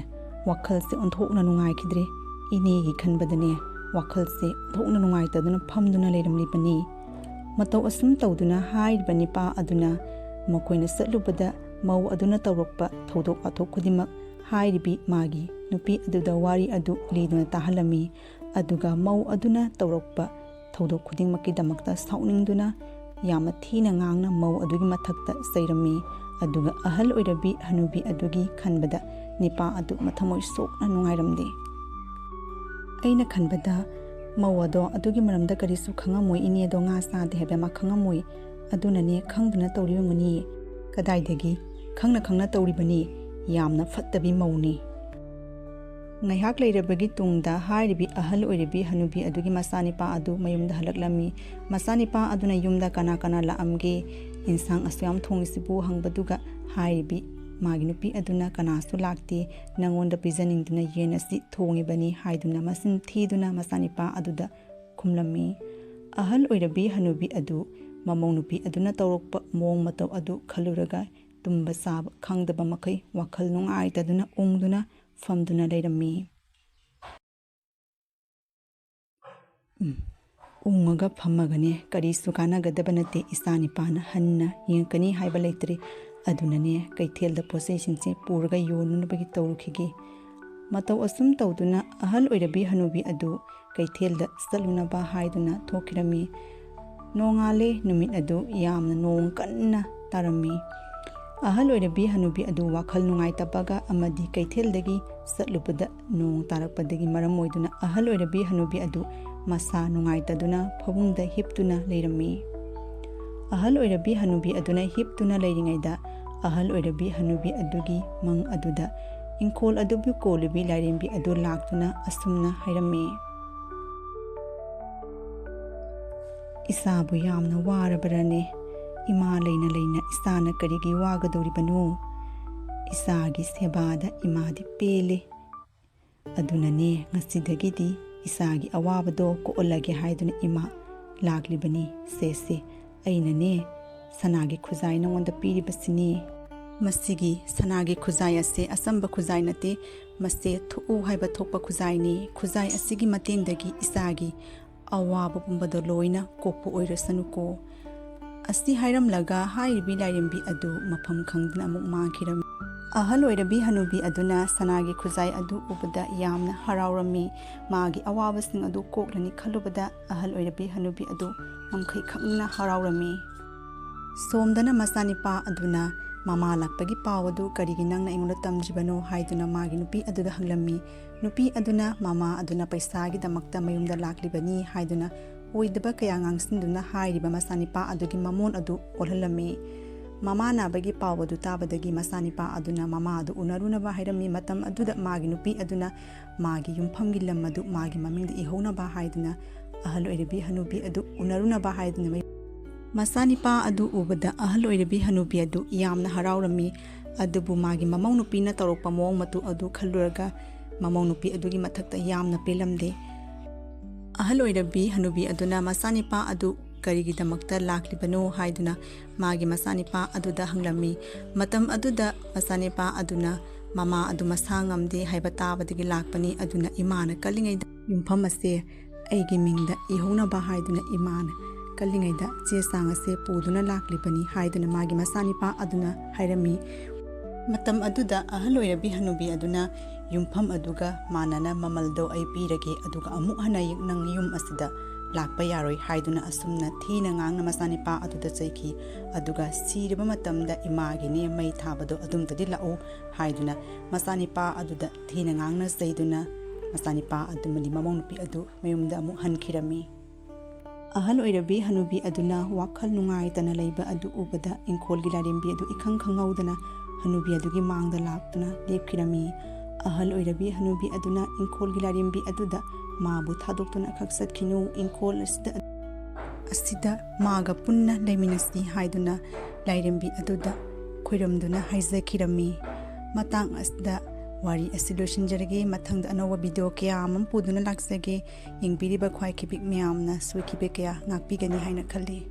ꯋꯥꯈꯜꯁꯦ ꯑꯣꯟꯊꯣꯛꯅ ꯅꯨꯡꯉꯥꯏꯈꯤꯗ꯭ꯔꯦ꯫ ꯏꯅꯦꯒꯤ ꯈꯟꯕꯗꯅꯦ, ꯋꯥꯈꯜꯁꯦ ꯑꯣꯟꯊꯣꯛꯅ ꯅꯨꯡꯉꯥꯏꯇꯗꯨꯅ ꯐꯝꯗꯨꯅ ꯂꯩꯔꯝꯂꯤꯕꯅꯤ꯫" ꯃꯇꯧ ꯑꯁꯨꯝ ꯇꯧꯗꯨꯅ ꯍꯥꯏꯔꯤꯕ ꯅꯤꯄꯥ ꯑꯗꯨꯅ ꯃꯈꯣꯏꯅ ꯆꯠꯂꯨꯕꯗ ꯃꯧ ꯑꯗꯨꯅ ꯇꯧꯔꯛꯄ ꯊꯧꯗꯣꯛ ꯋꯥꯊꯣꯛ ꯈꯨꯗꯤꯡꯃꯛ ꯍꯥꯏꯔꯤꯕꯤ ꯃꯥꯒꯤ ꯅꯨꯄꯤ ꯑꯗꯨꯗ ꯋꯥꯔꯤ ꯑꯗꯨ ꯂꯤꯗꯨꯅ ꯇꯥꯍꯜꯂꯝꯃꯤ꯫ ꯑꯗꯨꯒ ꯃꯧ ꯑꯗꯨꯅ ꯇꯧꯔꯛꯄ ꯊꯧꯗꯣꯛ ꯈꯨꯗꯤꯡꯃꯛꯀꯤꯗꯃꯛꯇ ꯁꯥꯎꯅꯤꯡꯗꯨꯅ ꯌꯥꯝꯅ ꯊꯤꯅ ꯉꯥꯡꯅ ꯃꯧ ꯑꯗꯨꯒꯤ ꯃꯊꯛꯇ ꯆꯩꯔꯝꯃꯤ꯫ ꯑꯗꯨꯒ ꯑꯍꯜ ꯑꯣꯏꯔꯕꯤ ꯍꯅꯨꯕꯤ ꯑꯗꯨꯒꯤ ꯈꯟꯕꯗ ꯅꯤꯄꯥ ꯑꯗꯨ ꯃꯊꯃꯣꯏ ꯁꯣꯛꯅ ꯅꯨꯡꯉꯥꯏꯔꯝꯗꯦ꯫ "ꯑꯩꯅ ꯈꯟꯕꯗ ꯃꯧ ꯑꯗꯣ ꯑꯗꯨꯒꯤ ꯃꯔꯝꯗ ꯀꯔꯤꯁꯨ ꯈꯪꯉꯝꯃꯣꯏ, ꯏꯅꯦꯗꯣ ꯉꯥ ꯆꯥꯗꯦ ꯍꯥꯏꯕ ꯃꯥ ꯈꯪꯉꯝꯃꯣꯏ꯫ ꯑꯗꯨꯅꯅꯦ, ꯈꯪꯗꯨꯅ ꯇꯧꯔꯤꯕ ꯑꯣꯏꯔꯝꯒꯅꯤ꯫" "ꯀꯗꯥꯏꯗꯒꯤ? ꯈꯪꯅ ꯈꯪꯅ ꯇꯧꯔꯤꯕꯅꯤ꯫ ꯌꯥꯝꯅ ꯐꯠꯇꯕꯤ ꯃꯧꯅꯤ꯫" ꯉꯥꯏꯍꯥꯛ ꯂꯩꯔꯕꯒꯤ ꯇꯨꯡꯗ ꯍꯥꯏꯔꯤꯕꯤ ꯑꯍꯜ ꯑꯣꯏꯔꯤꯕꯤ ꯍꯅꯨꯕꯤ ꯑꯗꯨꯒꯤ ꯃꯆꯥꯅꯤꯄꯥ ꯑꯗꯨ ꯃꯌꯨꯝꯗ ꯍꯜꯂꯛꯂꯝꯃꯤ꯫ ꯃꯆꯥꯅꯤꯄꯥ ꯑꯗꯨꯅ ꯌꯨꯝꯗ "ꯀꯅꯥ ꯀꯅꯥ ꯂꯥꯛꯑꯝꯒꯦ? ꯏꯟꯁꯥꯡ ꯑꯁꯨꯛ ꯌꯥꯝ ꯊꯣꯡꯉꯤꯁꯤꯕꯨ?" ꯍꯪꯕꯗꯨꯒ ꯍꯥꯏꯔꯤꯕꯤ ꯃꯥꯒꯤ ꯅꯨꯄꯤ ꯑꯗꯨꯅ "ꯀꯅꯥꯁꯨ ꯂꯥꯛꯇꯦ, ꯅꯪꯉꯣꯟꯗ ꯄꯤꯖꯅꯤꯡꯗꯨꯅ ꯌꯦꯟ ꯑꯁꯤ ꯊꯣꯡꯉꯤꯕꯅꯤ" ꯍꯥꯏꯗꯨꯅ ꯃꯆꯤꯟ ꯊꯤꯗꯨꯅ ꯃꯆꯥꯅꯤꯄꯥ ꯑꯗꯨꯗ ꯈꯨꯝꯂꯝꯃꯤ꯫ ꯑꯍꯜ ꯑꯣꯏꯔꯕꯤ ꯍꯅꯨꯕꯤ ꯑꯗꯨ ꯃꯃꯧ ꯅꯨꯄꯤ ꯑꯗꯨꯅ ꯇꯧꯔꯛꯄ ꯃꯑꯣꯡ ꯃꯇꯧ ꯑꯗꯨ ꯈꯜꯂꯨꯔꯒ ꯇꯨꯝꯕ ꯆꯥꯕ ꯈꯪꯗꯕ ꯃꯈꯩ ꯋꯥꯈꯜ ꯅꯨꯡꯉꯥꯏꯇꯗꯨꯅ ꯎꯪꯗꯨꯅ ꯐꯝꯗꯨꯅ ꯂꯩꯔꯝꯃꯤ꯫ "ꯎꯝ, ꯎꯪꯉꯒ ꯐꯝꯃꯒꯅꯦ ꯀꯔꯤꯁꯨ ꯀꯥꯟꯅꯒꯗꯕ ꯅꯠꯇꯦ꯫ ꯏꯆꯥ ꯅꯤꯄꯥꯅ ꯍꯟꯅ ꯌꯦꯡꯉꯛꯀꯅꯤ ꯍꯥꯏꯕ ꯂꯩꯇ꯭ꯔꯦ꯫ ꯑꯗꯨꯅꯅꯦ, ꯀꯩꯊꯦꯜꯗ ꯄꯣꯠ ꯆꯩꯁꯤꯡꯁꯦ ꯄꯨꯔꯒ ꯌꯣꯟꯅꯅꯕꯒꯤ ꯇꯧꯔꯨꯈꯤꯒꯦ꯫" ꯃꯇꯧ ꯑꯁꯨꯝ ꯇꯧꯗꯨꯅ ꯑꯍꯜ ꯑꯣꯏꯔꯕꯤ ꯍꯅꯨꯕꯤ ꯑꯗꯨ ꯀꯩꯊꯦꯜꯗ ꯆꯠꯂꯨꯅꯕ ꯍꯥꯏꯗꯨꯅ ꯊꯣꯛꯈꯤꯔꯝꯃꯤ꯫ ꯅꯣꯡꯉꯥꯜꯂꯦ꯫ ꯅꯨꯃꯤꯠ ꯑꯗꯨ ꯌꯥꯝꯅ ꯅꯣꯡ ꯀꯟꯅ ꯇꯥꯔꯝꯃꯤ꯫ ꯑꯍꯜ ꯑꯣꯏꯔꯕꯤ ꯍꯅꯨꯕꯤ ꯑꯗꯨ ꯋꯥꯈꯜ ꯅꯨꯡꯉꯥꯏꯇꯕꯒ ꯑꯃꯗꯤ ꯀꯩꯊꯦꯜꯗꯒꯤ ꯆꯠꯂꯨꯕꯗ ꯅꯣꯡ ꯇꯥꯔꯛꯄꯗꯒꯤ ꯃꯔꯝ ꯑꯣꯏꯗꯨꯅ ꯑꯍꯜ ꯑꯣꯏꯔꯕꯤ ꯍꯅꯨꯕꯤ ꯑꯗꯨ ꯃꯁꯥ ꯅꯨꯡꯉꯥꯏꯇꯗꯨꯅ ꯐꯃꯨꯡꯗ ꯍꯤꯞꯇꯨꯅ ꯂꯩꯔꯝꯃꯤ꯫ ꯑꯍꯜ ꯑꯣꯏꯔꯕꯤ ꯍꯅꯨꯕꯤ ꯑꯗꯨꯅ ꯍꯤꯞꯇꯨꯅ ꯂꯩꯔꯤꯉꯩꯗ ꯑꯍꯜ ꯑꯣꯏꯔꯕꯤ ꯍꯅꯨꯕꯤ ꯑꯗꯨꯒꯤ ꯃꯪ ꯑꯗꯨꯗ ꯏꯪꯈꯣꯜ ꯑꯗꯨꯕꯨ ꯀꯣꯜꯂꯤꯕꯤ ꯂꯥꯏꯔꯦꯝꯕꯤ ꯑꯗꯨ ꯂꯥꯛꯇꯨꯅ ꯑꯁꯨꯝꯅ ꯍꯥꯏꯔꯝꯃꯤ, "ꯏꯆꯥꯕꯨ ꯌꯥꯝꯅ ꯋꯥꯔꯕ꯭ꯔꯅꯦ? ꯏꯃꯥ ꯂꯩꯅ ꯂꯩꯅ ꯏꯆꯥꯅ ꯀꯔꯤꯒꯤ ꯋꯥꯒꯗꯧꯔꯤꯕꯅꯣ? ꯏꯆꯥꯒꯤ ꯁꯦꯕꯥꯗ ꯏꯃꯥꯗꯤ ꯄꯦꯜꯂꯤ꯫ ꯑꯗꯨꯅꯅꯦ, ꯉꯁꯤꯗꯒꯤꯗꯤ ꯏꯆꯥꯒꯤ ꯑꯋꯥꯕꯗꯣ ꯀꯣꯛꯍꯜꯂꯒꯦ ꯍꯥꯏꯗꯨꯅ ꯏꯃꯥ ꯂꯥꯛꯂꯤꯕꯅꯤ꯫ ꯁꯦ, ꯁꯦ, ꯑꯩꯅꯅꯦ, ꯁꯅꯥꯒꯤ ꯈꯨꯖꯥꯏ ꯅꯉꯣꯟꯗ ꯄꯤꯔꯤꯕꯁꯤꯅꯤ꯫ ꯃꯁꯤꯒꯤ ꯁꯅꯥꯒꯤ ꯈꯨꯖꯥꯏ ꯑꯁꯦ ꯑꯆꯝꯕ ꯈꯨꯖꯥꯏ ꯅꯠꯇꯦ, ꯃꯁꯦ ꯊꯣꯛꯎ ꯍꯥꯏꯕ ꯊꯣꯛꯄ ꯈꯨꯖꯥꯏꯅꯤ꯫ ꯈꯨꯖꯥꯏ ꯑꯁꯤꯒꯤ ꯃꯇꯦꯡꯗꯒꯤ ꯏꯆꯥꯒꯤ ꯑꯋꯥꯕ ꯄꯨꯝꯕꯗꯣ ꯂꯣꯏꯅ ꯀꯣꯛꯄ ꯑꯣꯏꯔꯁꯅꯨꯀꯣ"꯫ ꯑꯁꯤ ꯍꯥꯏꯔꯝꯂꯒ ꯍꯥꯏꯔꯤꯕꯤ ꯂꯥꯏꯔꯦꯝꯕꯤ ꯑꯗꯨ ꯃꯐꯝ ꯈꯪꯗꯅ ꯑꯃꯨꯛ ꯃꯥꯡꯈꯤꯔꯝꯃꯤ꯫ ꯑꯍꯜ ꯑꯣꯏꯔꯕꯤ ꯍꯅꯨꯕꯤ ꯑꯗꯨꯅ ꯁꯅꯥꯒꯤ ꯈꯨꯖꯥꯏ ꯑꯗꯨ ꯎꯕꯗ ꯌꯥꯝꯅ ꯍꯔꯥꯎꯔꯝꯃꯤ꯫ ꯃꯥꯒꯤ ꯑꯋꯥꯕꯁꯤꯡ ꯑꯗꯨ ꯀꯣꯛꯂꯅꯤ ꯈꯜꯂꯨꯕꯗ ꯑꯍꯜ ꯑꯣꯏꯔꯕꯤ ꯍꯅꯨꯕꯤ ꯑꯗꯨ ꯉꯝꯈꯩ ꯈꯪꯗꯅ ꯍꯔꯥꯎꯔꯝꯃꯤ꯫ ꯁꯣꯝꯗꯅ ꯃꯆꯥꯅꯤꯄꯥ ꯑꯗꯨꯅ ꯃꯃꯥ ꯂꯥꯛꯄꯒꯤ ꯄꯥꯎ ꯑꯗꯨ ꯀꯔꯤꯒꯤ ꯅꯪꯅ ꯑꯩꯉꯣꯟꯗ ꯇꯝꯗ꯭ꯔꯤꯕꯅꯣ ꯍꯥꯏꯗꯨꯅ ꯃꯥꯒꯤ ꯅꯨꯄꯤ ꯑꯗꯨꯗ ꯍꯪꯂꯝꯃꯤ꯫ ꯅꯨꯄꯤ ꯑꯗꯨꯅ ꯃꯃꯥ ꯑꯗꯨꯅ ꯄꯩꯁꯥꯒꯤꯗꯃꯛꯇ ꯃꯌꯨꯝꯗ ꯂꯥꯛꯂꯤꯕꯅꯤ ꯍꯥꯏꯗꯨꯅ ꯑꯣꯏꯗꯕ ꯀꯌꯥ ꯉꯥꯡꯁꯤꯟꯗꯨꯅ ꯍꯥꯏꯔꯤꯕ ꯃꯆꯥꯅꯤꯄꯥ ꯑꯗꯨꯒꯤ ꯃꯃꯣꯟ ꯑꯗꯨ ꯑꯣꯜꯍꯜꯂꯝꯃꯤ꯫ ꯃꯃꯥ ꯅꯥꯕꯒꯤ ꯄꯥꯎ ꯑꯗꯨ ꯇꯥꯕꯗꯒꯤ ꯃꯆꯥꯅꯤꯄꯥ ꯑꯗꯨꯅ ꯃꯃꯥ ꯑꯗꯨ ꯎꯅꯔꯨꯅꯕ ꯍꯥꯏꯔꯝꯃꯤ꯫ ꯃꯇꯝ ꯑꯗꯨꯗ ꯃꯥꯒꯤ ꯅꯨꯄꯤ ꯑꯗꯨꯅ ꯃꯥꯒꯤ ꯌꯨꯝꯐꯝꯒꯤ ꯂꯝ ꯑꯗꯨ ꯃꯥꯒꯤ ꯃꯃꯤꯡꯗ ꯏꯍꯧꯅꯕ ꯍꯥꯏꯗꯨꯅ ꯑꯍꯜ ꯑꯣꯏꯔꯕꯤ ꯍꯅꯨꯕꯤ ꯑꯗꯨ ꯎꯅꯔꯨꯅꯕ ꯍꯥꯏꯗꯨꯅ ꯃꯌꯨꯝ ꯃꯆꯥꯅꯤꯄꯥ ꯑꯗꯨ ꯎꯕꯗ ꯑꯍꯜ ꯑꯣꯏꯔꯕꯤ ꯍꯅꯨꯕꯤ ꯑꯗꯨ ꯌꯥꯝꯅ ꯍꯔꯥꯎꯔꯝꯃꯤ꯫ ꯑꯗꯨꯕꯨ ꯃꯥꯒꯤ ꯃꯃꯧ ꯅꯨꯄꯤꯅ ꯇꯧꯔꯛꯄ ꯃꯑꯣꯡ ꯃꯇꯧ ꯑꯗꯨ ꯈꯜꯂꯨꯔꯒ ꯃꯃꯧ ꯅꯨꯄꯤ ꯑꯗꯨꯒꯤ ꯃꯊꯛꯇ ꯌꯥꯝꯅ ꯄꯦꯜꯂꯝꯗꯦ꯫ ꯑꯍꯜ ꯑꯣꯏꯔꯕꯤ ꯍꯅꯨꯕꯤ ꯑꯗꯨꯅ ꯃꯆꯥꯅꯤꯄꯥ ꯑꯗꯨ ꯀꯔꯤꯒꯤꯗꯃꯛꯇ ꯂꯥꯛꯂꯤꯕꯅꯣ ꯍꯥꯏꯗꯨꯅ ꯃꯥꯒꯤ ꯃꯆꯥꯅꯤꯄꯥ ꯑꯗꯨꯗ ꯍꯪꯂꯝꯃꯤ꯫ ꯃꯇꯝ ꯑꯗꯨꯗ ꯃꯆꯥꯅꯤꯄꯥ ꯑꯗꯨꯅ ꯃꯃꯥ ꯑꯗꯨ ꯃꯁꯥ ꯉꯝꯗꯦ ꯍꯥꯏꯕ ꯇꯥꯕꯗꯒꯤ ꯂꯥꯛꯄꯅꯤ, ꯑꯗꯨꯅ ꯏꯃꯥꯅ ꯀꯜꯂꯤꯉꯩꯗ ꯌꯨꯝꯐꯝ ꯑꯁꯦ ꯑꯩꯒꯤ ꯃꯤꯡꯗ ꯏꯍꯧꯅꯕ ꯍꯥꯏꯗꯨꯅ ꯏꯃꯥꯅ ꯀꯜꯂꯤꯉꯩꯗ ꯆꯦ ꯆꯥꯡ ꯑꯁꯦ ꯄꯨꯗꯨꯅ ꯂꯥꯛꯂꯤꯕꯅꯤ ꯍꯥꯏꯗꯨꯅ ꯃꯥꯒꯤ ꯃꯆꯥꯅꯤꯄꯥ ꯑꯗꯨꯅ ꯍꯥꯏꯔꯝꯃꯤ꯫ ꯃꯇꯝ ꯑꯗꯨꯗ ꯑꯍꯜ ꯑꯣꯏꯔꯕꯤ ꯍꯅꯨꯕꯤ ꯑꯗꯨꯅ ꯌꯨꯝꯐꯝ ꯑꯗꯨꯒ ꯃꯥꯟꯅꯅ ꯃꯃꯜꯗꯣ ꯑꯩ ꯄꯤꯔꯒꯦ, ꯑꯗꯨꯒ ꯑꯃꯨꯛ ꯍꯟꯅ ꯅꯪ ꯌꯨꯝ ꯑꯁꯤꯗ ꯂꯥꯛꯄ ꯌꯥꯔꯣꯏ ꯍꯥꯏꯗꯨꯅ ꯑꯁꯨꯝꯅ ꯊꯤꯅ ꯉꯥꯡꯅ ꯃꯆꯥꯅꯤꯄꯥ ꯑꯗꯨꯗ ꯆꯩꯈꯤ꯫ ꯑꯗꯨꯒ ꯁꯤꯔꯕ ꯃꯇꯝꯗ ꯏꯃꯥꯒꯤꯅꯦ ꯃꯩ ꯊꯥꯕꯗꯣ ꯑꯗꯨꯝꯇꯗꯤ ꯂꯥꯛꯎ ꯍꯥꯏꯗꯨꯅ ꯃꯆꯥꯅꯤꯄꯥ ꯑꯗꯨꯗ ꯊꯤꯅ ꯉꯥꯡꯅ ꯆꯩꯗꯨꯅ ꯃꯆꯥꯅꯤꯄꯥ ꯑꯗꯨꯃꯗꯤ ꯃꯃꯧ ꯅꯨꯄꯤ ꯑꯗꯨ ꯃꯌꯨꯝꯗ ꯑꯃꯨꯛ ꯍꯟꯈꯤꯔꯝꯃꯤ꯫ ꯑꯍꯜ ꯑꯣꯏꯔꯕꯤ ꯍꯅꯨꯕꯤ ꯑꯗꯨꯅ ꯋꯥꯈꯜ ꯅꯨꯡꯉꯥꯏꯇꯅ ꯂꯩꯕ ꯑꯗꯨ ꯎꯕꯗ ꯏꯪꯈꯣꯜꯒꯤ ꯂꯥꯏꯔꯦꯝꯕꯤ ꯑꯗꯨ ꯏꯈꯪ ꯈꯪꯍꯧꯗꯅ ꯍꯅꯨꯕꯤ ꯑꯗꯨꯒꯤ ꯃꯥꯡꯗ ꯂꯥꯛꯇꯨꯅ ꯂꯦꯞꯈꯤꯔꯝꯃꯤ꯫ ꯑꯍꯜ ꯑꯣꯏꯔꯕꯤ ꯍꯅꯨꯕꯤ ꯑꯗꯨꯅ ꯏꯪꯈꯣꯜꯒꯤ ꯂꯥꯏꯔꯦꯝꯕꯤ ꯑꯗꯨꯗ "ꯃꯥꯕꯨ ꯊꯥꯗꯣꯛꯇꯨꯅ ꯈꯛ ꯆꯠꯈꯤꯅꯨ, ꯏꯪꯈꯣꯜ ꯑꯁꯤꯗ ꯑꯁꯤꯗ ꯃꯥꯒ ꯄꯨꯟꯅ ꯂꯩꯃꯤꯟꯅꯁꯤ ꯍꯥꯏꯗꯨꯅ ꯂꯥꯏꯔꯦꯝꯕꯤ ꯑꯗꯨꯗ ꯈꯣꯏꯔꯝꯗꯨꯅ ꯍꯥꯏꯖꯈꯤꯔꯝꯃꯤ꯫ ꯃꯇꯥꯡ ꯑꯁꯤꯗ ꯋꯥꯔꯤ ꯑꯁꯤ ꯂꯣꯏꯁꯤꯟꯖꯔꯒꯦ꯫ ꯃꯊꯪꯗ ꯑꯅꯧꯕ ꯚꯤꯗꯤꯑꯣ ꯀꯌꯥ ꯑꯃ ꯄꯨꯗꯨꯅ ꯂꯥꯛꯆꯒꯦ꯫ ꯌꯦꯡꯕꯤꯔꯤꯕ ꯈ꯭ꯋꯥꯏ ꯈꯤꯕꯤꯛ ꯃꯌꯥꯝꯅ ꯁꯣꯏꯈꯤꯕ ꯀꯌꯥ ꯉꯥꯛꯄꯤꯒꯅꯤ ꯍꯥꯏꯅ ꯈꯜꯂꯤ꯫